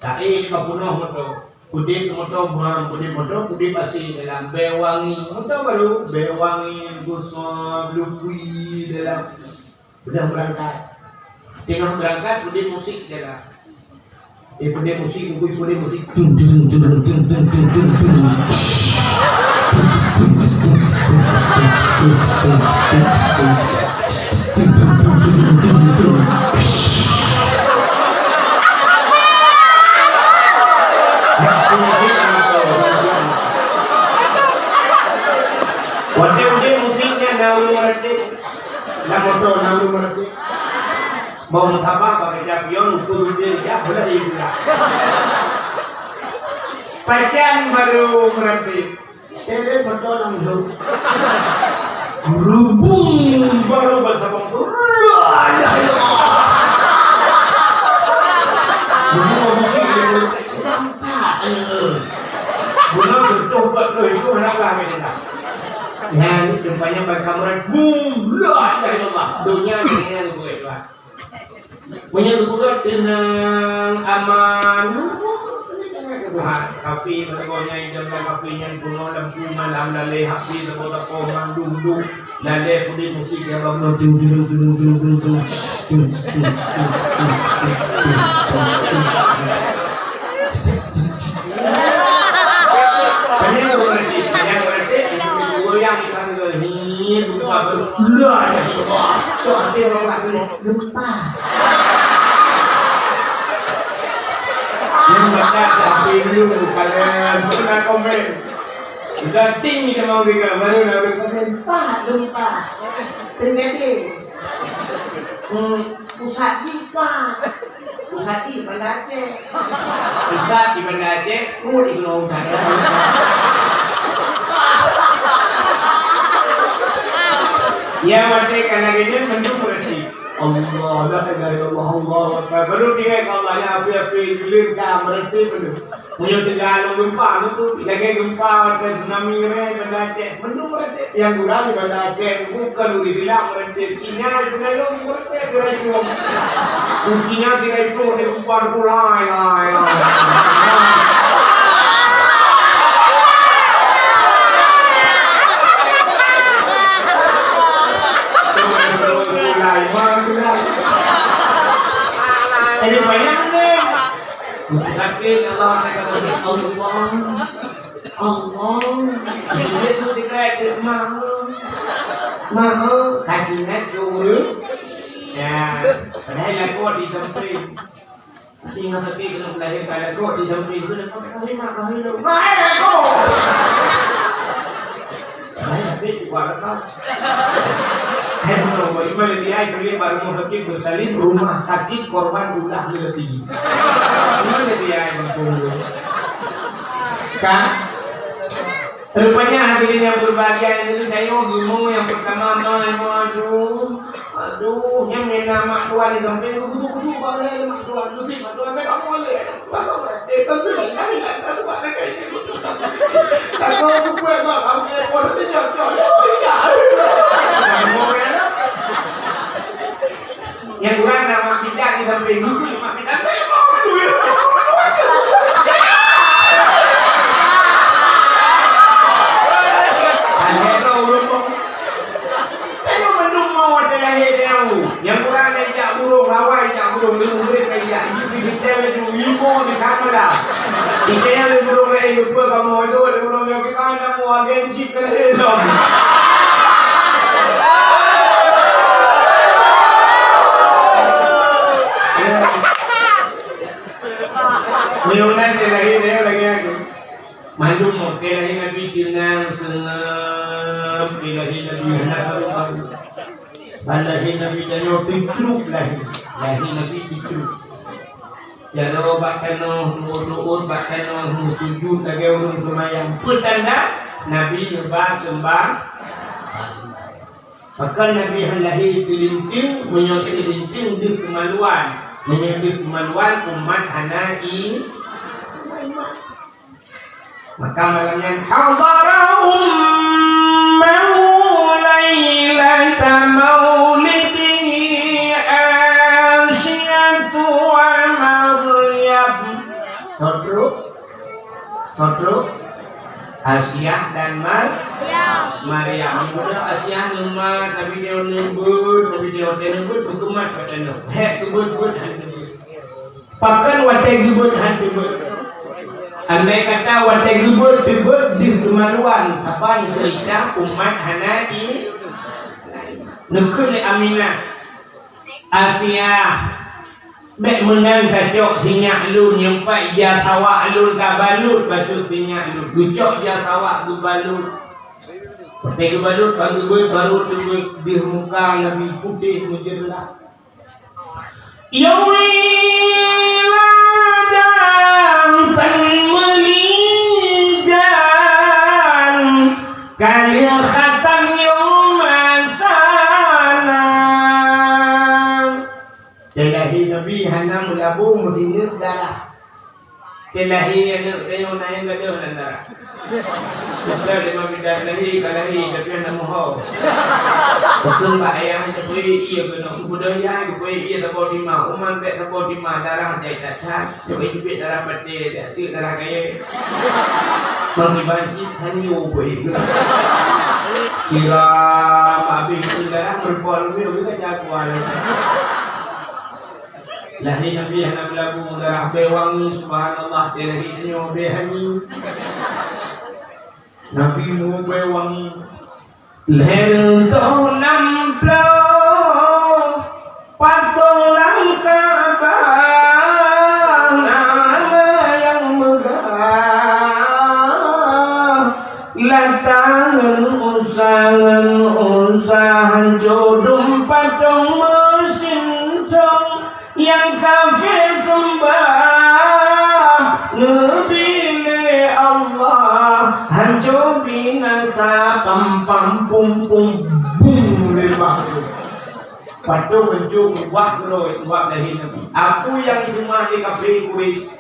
Taék ka peunoh moto. Peudép moto buang, peudép moto, peudép asèe dalam bèe wangi. Moto barô, bèe wangi, gosok, lumpui dalam. Udah beurangkat. Teungoh beurangkat, peudép musik dalam. Eh, peudép musik, peudép musik. Tung, tung, tung. Watèe udép musik nyan na ureueng meuratéb. Lam moto na ureueng meuratéb. Bak meusaboh bak keujah pion ukeue udép jak beuleueh ié pula. Pajan barô meuratéb. Teuret moto langsông. Geurubung barô ban sabong tu. La ilaha illallah. Beuna musik dia tu. Nampak, aneuk. Beuna beutôi buat tu, itu anak lah, dia kata. Nyan, rupanya ban kameran. Bum! La ilaha illallah. Dunia ni yang buat, Tuhan. Meunyoe geupeugah teunang, aman, Tuhan, kafe, meusigoe nyan, idam lam kafe nyan, bunoe lam kuman, lam lalé, hape, saboh-saboh, mandum-dum, lalé, peudeh musik, ya Allah, dung, dung, dung. Panyang ureueng cit, panyang ureueng cit, goyang di tangga ni, buka baru. La ilaha illallah. Cok hati orang tak boleh. Gempa. Yang baca hati dulu, kalian pernah komen. Udah ting kita mau dengar, baru nak komen. Gempa, gempa. Terjadi. Hmm, pusat gempa. Pusat di Banda Aceh. Pusat di Banda Aceh, pruet di Gunong Utan. Ya, watèe ka lagèe nyan, mandum meuratéb. Allah, la ilaha illallah, Allahu Akbar. Baru tinggai keu Allah, ya, api-api, geuleuen ka meuratéb, baru. Meunyoe teuga lôn gempa, tu, tu, lagèe gempa watèe tsunami rè Banda Aceh. Meunyoe Banda Aceh, nyang gura di Banda Aceh, bukan ureueng Islam, ureueng Cina, Cina itu lalu, ureueng Cina itu lalu. Ureueng Cina, Cina itu, dia gempa tu, lai, lai, lai. Lai, lai, lai. Jadi, bayang deh. Sakét, Allah, saya kata, Allah, Allah. Dia tu dikait, dia, "Ma, ma, kaki nak dulu." Ya, padahal aku di samping. Ingat lagi kena melahirkan anak kau di samping tu, nak pakai kahwin, nak kahwin dulu. Mahal aku. Hai, tapi cuba kau. Hai, betul. Bagaimana dia? Itu dia baru mau sakit bersalin rumah sakit korban ulah lelaki. Gimana dia yang mampu? Kan? Rupanya hadirin yang berbahagia, yang dulu saya ilmu yang pertama, ma, ma, aduh, aduh, yang mana mak tuan di samping, kutu, kutu, kutu, bang, mak tuan, kutu, mak tuan, mak tuan, eh, tentu lah, kami lah, tentu lah, kayak gitu. Kalau aku buat, bang, aku repot, nanti jatuh, ya, oh, iya. Nyang kurang na mak bidan di samping, guru mak bidan, "Weh, mau duit, mau duit." Alhero ureueng kok. Tengok mandum mau ada lahir dia. Nyang kurang na jak burung, hawa jak burung, dia murid ka jak, di hotel tu, ibu di kamera. Di kaya ada burung lain, lupa kamu itu, ada burung yang kita nak mau agensi. Nyoe nan teuh lahé, nyoe lagèe aku. Mandum nyoe teuh lahé Nabi teunang seungab, teuh lahé Nabi hana karu-karu. Ban lahé Nabi tanyoe picruk lahé, lahé Nabi picruk. Jaroe bak tanoh, tuôt-tuôt bak tanoh, meusujut lagèe ureueng seumayang. Peue tanda? Nabi neuba seumbah-, ba seumayang. Pakon Nabi han lahé teulinting, meunyoe teulinting deuh keumaluan. Meunyoe deuh keumaluan, umat hana i-, Maka malam nyan, hadara ummahu lailata maulidihi Asiyatu wa Maryam. Soe trok? Soe trok? Asiah dan Mar-, Maryam. Muda Asiah neumat, Nabi dia neubeuet, Nabi dia neumat, beukeumah pada nyoe. Hek keubeuet-beuet, hek keubeuet. Pakon watèe geubeuet han teubeuet? Andai kata watèe geubeuet teubeuet deuh keumaluan, saban ceurita umat hana i-, neukheun lé Aminah, "Asiah, bèk meunan tacok sinyak lôn, nyang pat ija sawak lôn tabalot bacut sinyak lôn." Geucok ija sawak geubalot. Watèe geubalot ban geubeuet, barô teubeuet deuh muka Nabi putéh meujeureulah. Ya wiladah tan meulijan, ka lheueh khatan yôh masa nyan. Teuh lahé Nabi hana meulabu meuhineuk darah. Teuh lahé aneuk tanyoe na nyang gadôh lam darah. Bukan lima bidan lahé, ka lahé, tapi hana meuho. Pakon bak ayah teupeue ié keunoe, mudah ya, teupeue ié saboh tima, uman bèk saboh tima, darah jai that-that, teupeue jubit darah paté, teuk darah kayèe. Bang Iban cit, han yo peue ié. Siram abéh itu darah, meureumpok lubèh, udah kaca kuah. Lahé Nabi hana meulabu, darah bèe wangi, subhanallah, teuh lahé tanyoe bèe wangi. Nabi meu bèe wangi. Lhèe reutôh nam ploh patong lam Ka'bah, na nyang meugah. Lata ngon Uzza, ngon Uzza, hanco dum patong meusintong. Nyang kafé seumbah neubi lé Allah, hanco binasa, pam, pam, pum, pum, bum, lé batu. Patong hanco ubah keudroe, ubah lahé Nabi. Apu nyang jiteumah lé kafé Quraisy,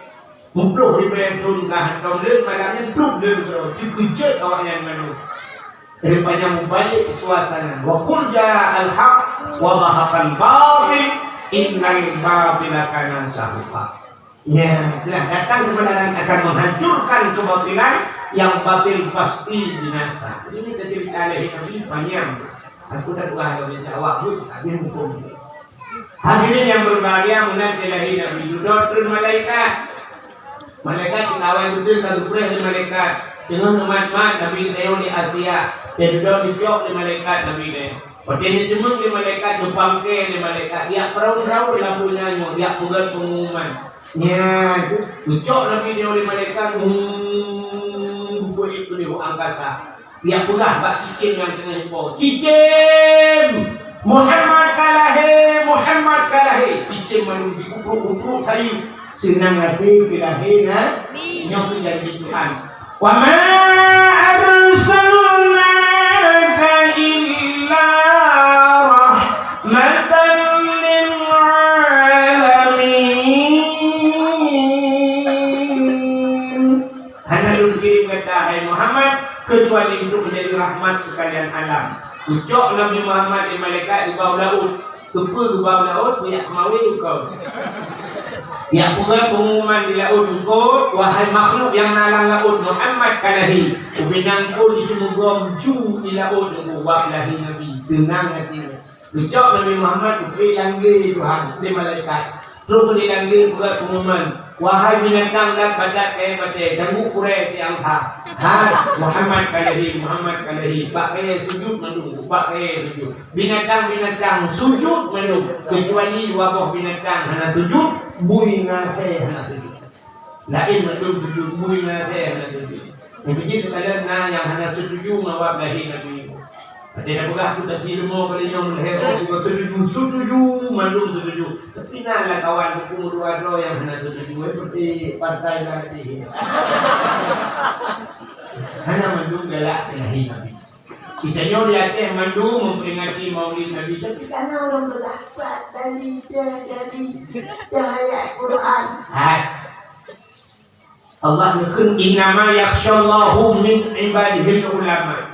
muplôh ribèe thôn ka hantom lé, malam nyan pluek lé keudroe, teukeujot awaknyan mandum. Rupanya mubalik suasana. Wa qul ja'al haq wa zahaqal batil, innal batila kana zahuqa. Ya, telah datang kebenaran akan menghancurkan kebatilan, yang batil pasti binasa. Ini cerita dari Nabi panjang. Aku tak buka dalam jawab pun, tapi hukum. Hadirin yang berbahagia, meunan teuh lahé Nabi, dudoe treun malaikat. Malaikat cit awai beutôi ka geupreh lé malaikat. Teungoh neumat-mat Nabi geutanyoe di Asia, dan dudoe neucok lé malaikat Nabi geutanyoe. Watèe neuteumeung lé malaikat, neupangke lé malaikat, jak peurawon-rawon lampu nyan nyoe, jak peugöt peungumuman. Nyan, geucok Nabi nyoe lé malaikat, hmm, geubuet itu di angkasa. Geujak peugah bak cicém nyang teungoh ipo, "Cicém! Muhammad ka lahé! Muhammad ka lahé!" Cicém mandum jikuprok-kuprok sayeuep. Seunang até keu lahé Nabi. Nyoe keuh janji Tuhan. "Wa ma arsalnaka illa rahmatan lil alamin." Hana lôn kirém gata, hai Muhammad, keucuali untuk menjadi rahmat sekalian alam. Geucok Nabi Muhammad lé malaikat geubah u laôt. Keupeue geubah u laôt? Geujak mawé eungkôt. Geujak peugah peungumuman di laôt eungkôt, "Wahai makhluk nyang na lam laôt, Muhammad ka lahé." Ubé nangkon jiteumugom ju di laôt eungkôt, wab lahé Nabi. Seunang até. Geucok Nabi Muhammad geubri lam gé Tuhan lé malaikat. Trok di lam gé peugah peungumuman, "Wahai binatang dan batat kayèe batèe, cangguek kurèe siang that. Hai, Muhammad ka lahé, Muhammad ka lahé." Bak kayèe sujut mandum, bak kayèe sujut. Binatang-binatang sujut mandum, keucuali dua boh binatang hana sujut, bui ngon asèe hana sujut. Laén mandum sujut, bui ngon asèe hana sujut. Nyang keujeuet teukalon na nyang hana setuju ngon wab lahé Nabi. Watèe na peugah peue tasi leumo bak lé nyoe, meuhèe boh setuju, setuju, mandum setuju. Tapi na lam kawan buku meudua droe nyang hana setuju, eh, seperti partai Nahdlin. Hana mandum galak keu lahé Nabi. Geutanyoe di Aceh mandum memperingati Maulid Nabi, tapi kana ureueng peugah, "Pat tadi, dah jadi, dah ayat Quran." Hai. Allah neukheun, "Innama yakhsyallaha min ibadihil ulama."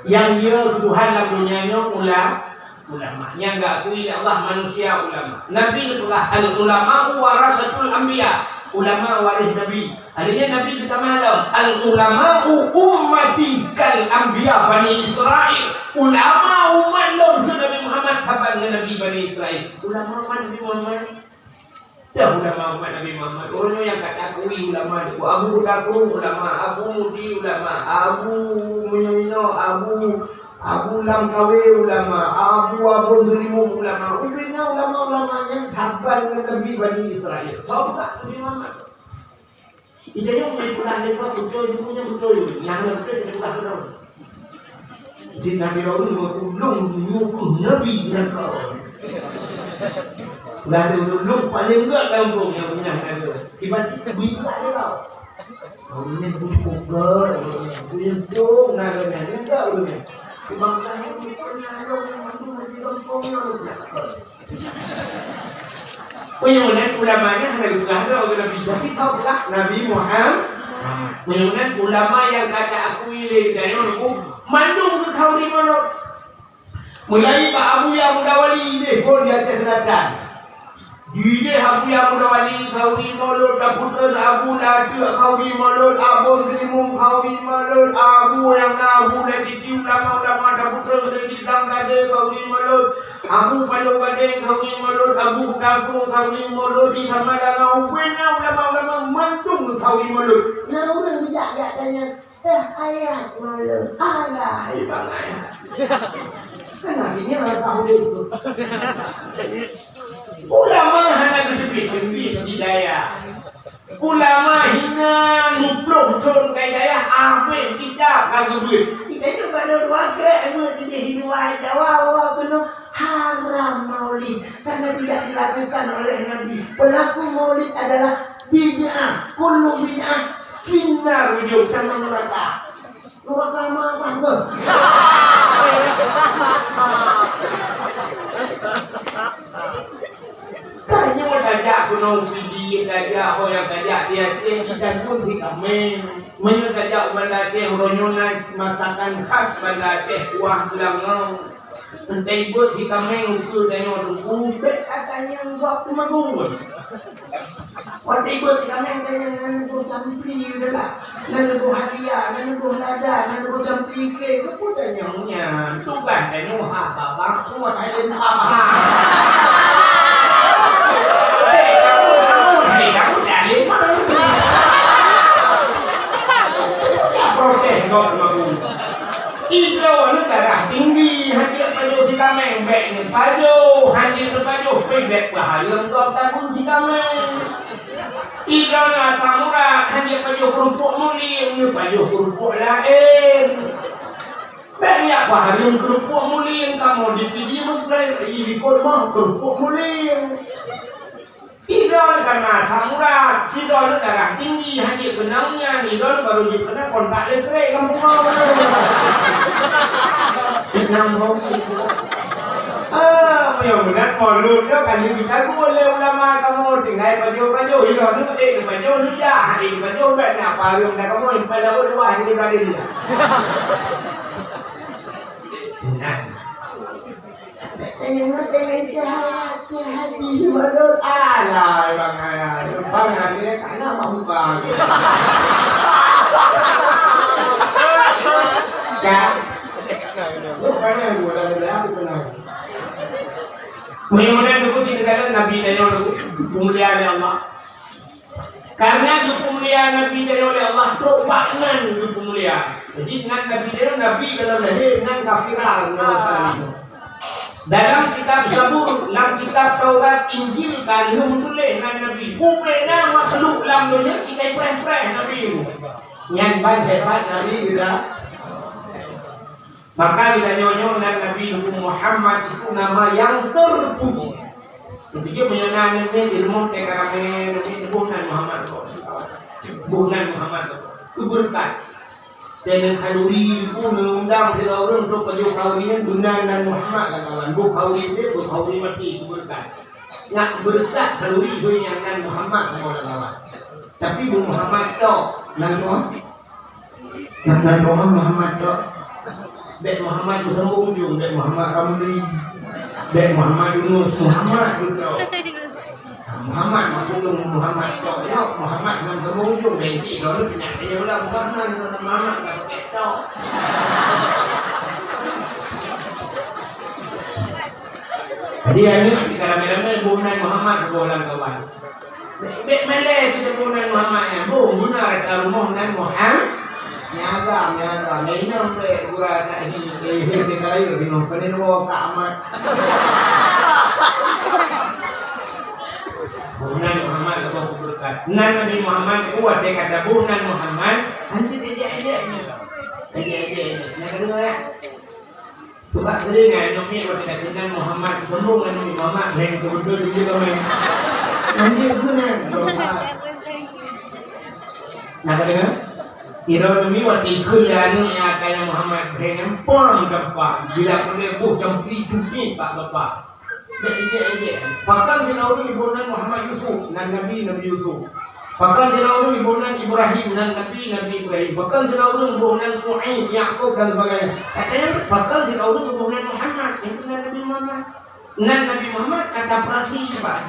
Nyang yue Tuhan lam donya nyoe ula-, ulama. Nyang geukui lé Allah manusia ulama. Nabi neupeugah, "Al-ulama'u warasatul anbiya." Ulama waréh Nabi. Artinya Nabi geutamah lom, "Al-ulama'u ummati kal anbiya Bani Israil." Ulama umat lôn keu Nabi Muhammad saban ngon Nabi Bani Israil. Ulama umat Nabi Muhammad. Dah ulama umat Nabi Muhammad. Ureueng nyang ka takui ulama, Abu Takru ulama, Abu Mudi ulama, Abu Muyamino, Abu, Abu Lam Kawe ulama, Abu Abon Geurimun ulama. Ubena ulama-ulama nyang saban ngon Nabi Bani Israil. Saban Nabi Muhammad. Ija nyoe meunyoe peulah lé gob beutôi, nyoe beutôi. Nyang hana beutôi, teupeugah keudroe. Di Nabi Harun meutulông meunyoe Nabi nyang ka. Lah meutulông paléng gèt lam gampông nyang punya Nabi. Tiba cit bui pula lé gob. Kau ni bucuk gèt, kau ni dong na gèt, nyang gèt ureueng nyan. Bangsa nyan ni pernah dong nyang mandum di gampông nyoe. Meunyoe nan ulama nyan hana geupeugah droe keu Nabi, tapi teupeugah Nabi Muhammad. Meunyoe nan ulama nyang ka ta akui lé geutanyoe nyoe mandum geukhauri mulod. Mulai bak Abuya Muda Wali deh phon di Aceh Selatan. Di deh Abuya Muda Wali khauri mulod, Daputeuen Abu Lateuk khauri mulod, Abon Seulimeum khauri mulod, Abu nyang na Abu Lajiji ulama-ulama Daputeuen Seulimeum di Tang Gade khauri mulod. Abu Paloh Gadeng khauri mulod, Abu Kagong khauri mulod, di Samalanga ubena ulama-ulama mandum khauri mulod. Nyang ureueng bijak-bijak tanya, "Eh, ayat mulod." Alah, hai bang ayat. Kan artinya orang tahu itu. Ulama hana geuteubiet-teubiet di dayah. Ulama hinan muplôh thon ka i dayah, abéh kitab ka geubeuet. Kita itu baru dua krek buet di luar Jawa, wah, penuh haram maulid karena tidak dilakukan oleh Nabi. Pelaku maulid adalah bid'ah, kullu bid'ah finnar, ujung sama neraka. Nuraka mantap beuh. Tanyoe tajak keunoe Pidie, tajak ho nyang tajak di Aceh, jitanyoe si kaméng. Meunyoe tajak u Banda Aceh, uroe nyoe na masakan khas Banda Aceh, kuah beulangong. Entah beuet si kaméng ukeue tanyoe teungku, bèk ka tanyong gob teumagun. Watèe beuet si kaméng tanyong, na neuboh campli udahlah, na neuboh halia, na neuboh lada, na neuboh campli kèe, keupeue tanyong nyan? Tugaih tanyoe ha babah kuat hai leumpah ha. Hei, kamu, kamu, hei, kamu jangan lima. Ya, protes gob teumagun. Idroe nyoe darah tinggi, hanjeuet pajoh si kaméng, bèk neupajoh, hanjeuet neupajoh, pih bèk peuhaleueng gob tagun si kaméng. Idroe na samurat, hana pajoh keurupuk mulieng, neupajoh keurupuk laén. Bék nyak pahareuem keurupuk mulieng kamoe di Pidie Meugreh, i likot moh keurupuk mulieng. Idroe kana samurat, idroe darah tinggi, hana keunong nyan, idroe baru jeuet keunan kontak listrik lam rumoh. Nyambung. Ah, meunyoe meunan mulod nyoe ka lheueh jitagun lé ulama kamoe, tinggai pajoh-pajoh, idroe nyoe, eh, pajoh hijah, eh, pajoh bék na pahareuem dah kamoe, sampai laôt luwah jadi bradén. Nah. Tengok, tengok, jahat, jahat, di mulut. Alah, bang, alah. Bang, alah, dia tak nak bang, bang. Dah. Lu pernah gua dalam, dalam, aku pernah. Mudah-mudahan aku cerita dalam Nabi Daniel tu, kemuliaan Allah. Karena geupeumulia Nabi Daniel oleh Allah, trok bak nan geupeumulia. Jadi, nan Nabi Daniel, Nabi dalam lahé, nan kafira, nan Nasrani. Dalam kitab Zabur, lam kitab Taurat, Injil, ka lheueh meutuléh nan Nabi. Ubé na makhluk lam donya, sidai preh-preh Nabi. Nyan ban hebat Nabi geuda. Maka geutanyoe nyoe nan Nabi Muhammad itu nama yang terpuji. Ketika meunyoe na neumiet ilmu teuka ramé, neumiet boh nan Muhammad kok. Boh nan Muhammad kok. Keubeureukat. Dan khanuri pun mengundang sira ureueng untuk pajoh khanuri nyan, boh nan Muhammad lah kawan. Boh khanuri dia, boh khanuri maté, keubeureukat. Nyak beureukat khanuri boh nyang nan Muhammad lah kawan. Tapi boh Muhammad tok, nan Tuhan. Nah, nan doa Muhammad tok. Bék Muhammad Teuseumbong Ujong, bék Muhammad Ramli, bék Muhammad Yunus, Muhammad tu tok. Muhammad maksud tu Muhammad tok, ya, Muhammad Teuseumbong Ujong, bék cit, lalu penyakit dia ulang Muhammad, Muhammad kat tok. Jadi, aneuk di ramé-ramé boh nan Muhammad, boh lam kawan. Bék, bék malèe kita boh nan Muhammad nyan. Boh guna rata rumoh nan Muhammad. Nyaga, nyaga. Nyan inong bék gura tak hi. Eh, he, sekarang yuk, inong. Kena dua ka amat. Boh nan Muhammad atau berkat. Nan Nabi Muhammad, kuat dia kata boh nan Muhammad. Nanti dia ejek-ejek ni. Ejek-ejek ni. Yang kedua, ya. Coba sering ngai, nyoe miet watèe ka keunan Muhammad, sombong ngon Nabi Muhammad, lhèng keu beutôi jih kami. Nanti keunan, Muhammad. Nah, ka deungö? Kira nyoe miet watèe ikheun lé aneuk nyang kaya Muhammad, lhèng nyan pom gampang. Bila keuneuk boh campli cumi bak bapak. Ejek-ejek. Pakon sidroe ureueng iboh nan Muhammad Yusuf, nan Nabi, Nabi Yusuf. Pakon sidroe ureueng iboh nan Ibrahim, nan Nabi, Nabi Ibrahim. Pakon sidroe ureueng iboh nan Syu'aib, Yakub dan sebagainya. Katanya, pakon sidroe ureueng iboh nan Muhammad, yang bukan Nabi Muhammad. Nan Nabi Muhammad kata prasi, Pak.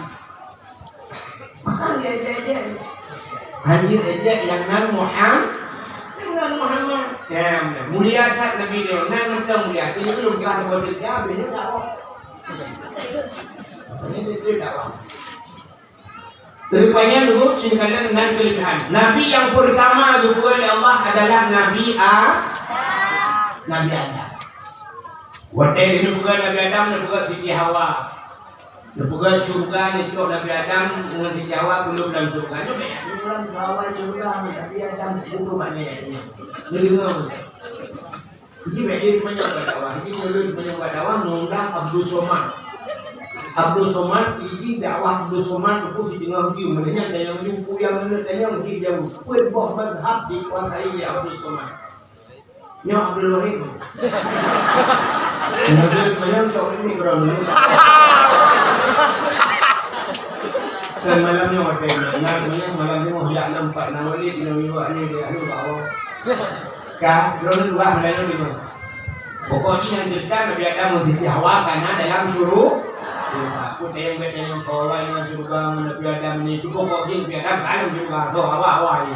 Pakon dia ejek-ejek. Hanya ejek yang nan Muhammad, yang nan Muhammad. Ya, mulia that Nabi dia. Nan mantong mulia. Sini belum telah buat kerja, habis ni dakwah. Ini dia dakwah. Rupanya dulu sini kalian dengan kelebihan. Nabi yang pertama dibuat oleh Allah adalah Nabi A-, Nabi Adam. Watèe neupeugah Nabi Adam, neupeugah Siti Hawa. Neupeugah syeuruga neucok Nabi Adam ngon Siti Hawa peuleueh lam syeuruga. Nyoe banyak ureueng Hawa syeuruga, Nabi Adam kubur banyak. Neudeungö. Jadi, bèk lé meunyoe bak dakwah. Jadi, meunyoe bak dakwah, mengundang Abdul Somad. Abdul Somad, jadi dakwah Abdul Somad tu pun siteungoh view. Maknanya, ada yang jumpa yang mana tanya, mungkin jauh. Pun boh mazhab dikuasai oleh Abdul Somad. Nyoe Abdul Wahid. Nyoe Abdul Wahid, cok ini kurang ni. Dan malam nyoe, malam nyoe, malam nyoe, ya, nampak Nawalid, Nawi Wak ni, dia, aduh, Allah. Ka, droeneuh dua meulayeue deungoe. Pokok jih nyang ceurita Nabi Adam ngon Siti Hawa kana dalam syuru-, syeuruga. Peue teunyong, peue teunyong, Hawa ngon syeuruga ngon Nabi Adam ni, pokok jih Nabi Adam ka dalam syeuruga, so Hawa, Hawa ni.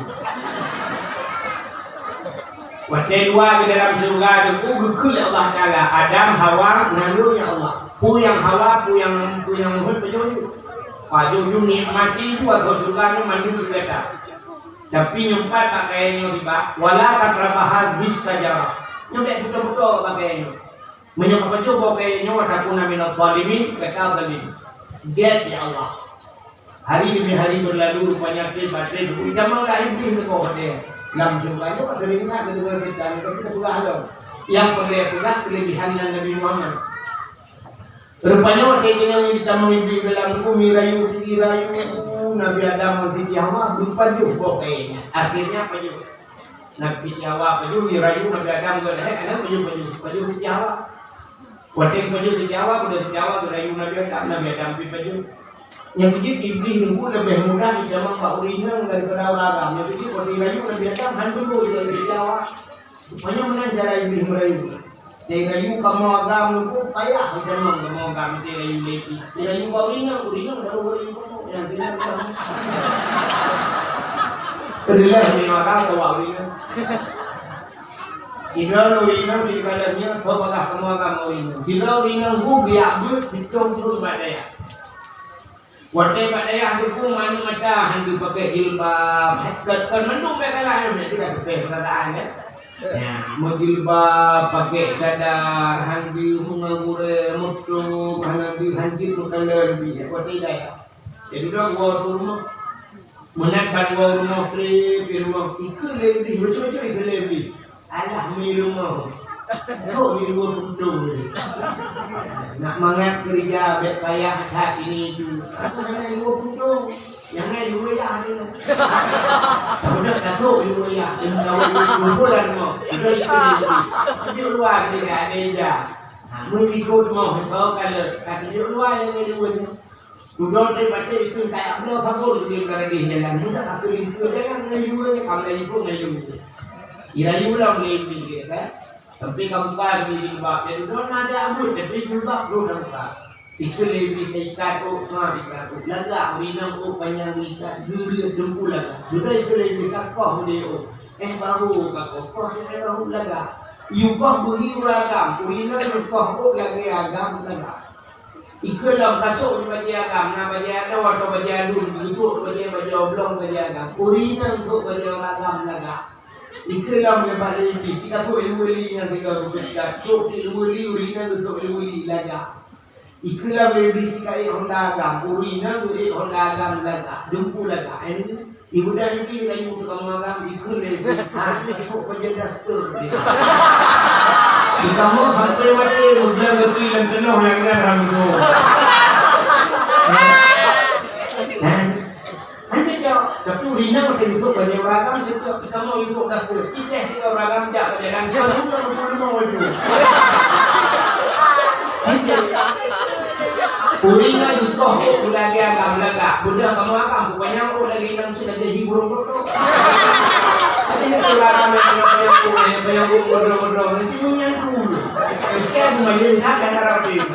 Watèe dua di dalam syeuruga teungku geukheun lé Allah Taala, Adam, Hawa, naleueng ya Allah. Peue nyang Hawa, peue nyang, peue nyang Muhammad pajoh ju. Pajoh ju nikmati ju atau syeuruga nyoe mandum gata. Tapi nyoe pat bak kayèe nyoe riba, "Wala taqraba hazihi syajarah." Nyoe bèk putôh-putôh bak kayèe nyoe. Meunyoe ka putôh bak kayèe nyoe, "Takuna minadh dhalimin," gata zalim. Gèt ya Allah. Hari demi hari berlalu, rupanya treb-treb, itamong lah Iblih teukoh watèe. Lam syeuruga nyoe ka seuring that geudeungoe seutan, tapi teupeugah lom. Nyang peureulèe peugah keuleubihan nan Nabi Muhammad. Rupanya watèe nyan jitamong Iblih dalam bumi, rayu, rayu Nabi Adam ngon Siti Hawa, beupajoh boh kayèe nyan. Akhirnya pajoh. Nabi Siti Hawa pajoh, rayu Nabi Adam ngon lhèe, aneuk pajoh, pajoh, pajoh Siti Hawa. Watèe pajoh Siti Hawa, udah Siti Hawa geurayu Nabi Adam, Nabi Adam pih pajoh. Nyang keujeuet Iblih nunggu leubeh mudah jitamong bak ureueng inong daripada ureueng agam. Nyang keujeuet watèe rayu Nabi Adam, han teupeue lé Siti Hawa. Rupanya meunan cara Iblih meurayu. Nyang rayu kamoe agam nunggu payah jitamong kamoe agam, nyang rayu lé Iblih. Nyang rayu bak ureueng inong, ureueng inong baru rayu kamoe. Nyang tinggai ureueng agam, kamoe inong. Sidroe ureueng inong di dalam nyoe, tho bagah kamoe agam ureueng inong. Sidroe ureueng inong bu geujak beuet sithôn thôn bak dayah. Watèe bak dayah teupeu aneuk mata, han geupakai jilbab, kon, kon mandum bèk salah, bèk tidak pakai perasaan, kan? Ya, meujilbab, pakai cadar, han geu meungeugurèe, meutrok, han geu hanjeuet meukalon, bi, watèe dayah. Jadi, dong, woe rumoh. Meunan ban woe rumoh treb, di rumoh, ikheun lé Iblih, beutôi-beutôi ikheun lé Iblih. Alah, mi rumoh. Kok di luwa puntông ni? Nak mangat keurija bèk payah that ini itu. Aku hana di luwa puntông. Nyang ngai di luwa yah ni. Udah masuk di luwa yah. Dia menjawab di luwa dan mau. Udah itu. Di luwa ni ada ija. Ha, mengikut mau. Kau kalau kata di luwa yang ngai di luwa ni. Dudoe treb watèe itu kayak bloe sabon di dalam jalan. Mudah aku lingkeu jalan ngon yue, kamoe ikut ngon yue. Irayu lom lé Iblih, kan? Sampai ka buka di jilbab. Jadi, dudoe na ada abut, tapi jilbab terus dah buka. Itu lé Iblih ikat, oh, sa ikat, oh. Lagak, ureueng inong, oh, panyang ikat, geuriet teungku lagak. Dudoe itu lé Iblih ka koh dia, oh. Eh, baru ka koh, koh dia, eh, baru lagak. Yue koh beuhi ureueng agam, ureueng inong yue koh, oh, lagèe agam lagak. Ikheun lom kasôk nibak bajèe agam, na bajèe adoe atau bajèe aduen, geusôk bajèe, bajèe oblong bajèe agam. Ureueng inong sôk bajèe ureueng agam lagak. Ikheun lom nibak lé Iblih, ci kasôk ileuweue li nyang sigoe beukeutika, sôk ileuweue li, ureueng inong geusôk ileuweue li lagak. Ikheun lom lé Iblih ci kaék honda agam, ureueng inong geuék honda agam lagak, deungku lagak. Ini Ibu dah jadi rayu tu kamu agam ikut lagi. Ha, ikut kerja daster. Di kamu sampai mati, udah betul dan penuh yang dah ram tu. Ha? Ha? Hanya jawab, tapi urina makin ikut kerja agam, ikut kamu ikut daster. Kita ikut agam, tak pada dan kamu dah betul mau itu. Ureueng inong jikoh ôk lagèe agam lagak. Beudah kamoe agam, panyang ôk lagèe inong cit lagèe hi burông klok-klok. Tapi ni tu lah agam nyang panyang ôk, nyang panyang ôk godrong-godrong. Nanti nyan tu. Kita bumayeueng that dan harap dia.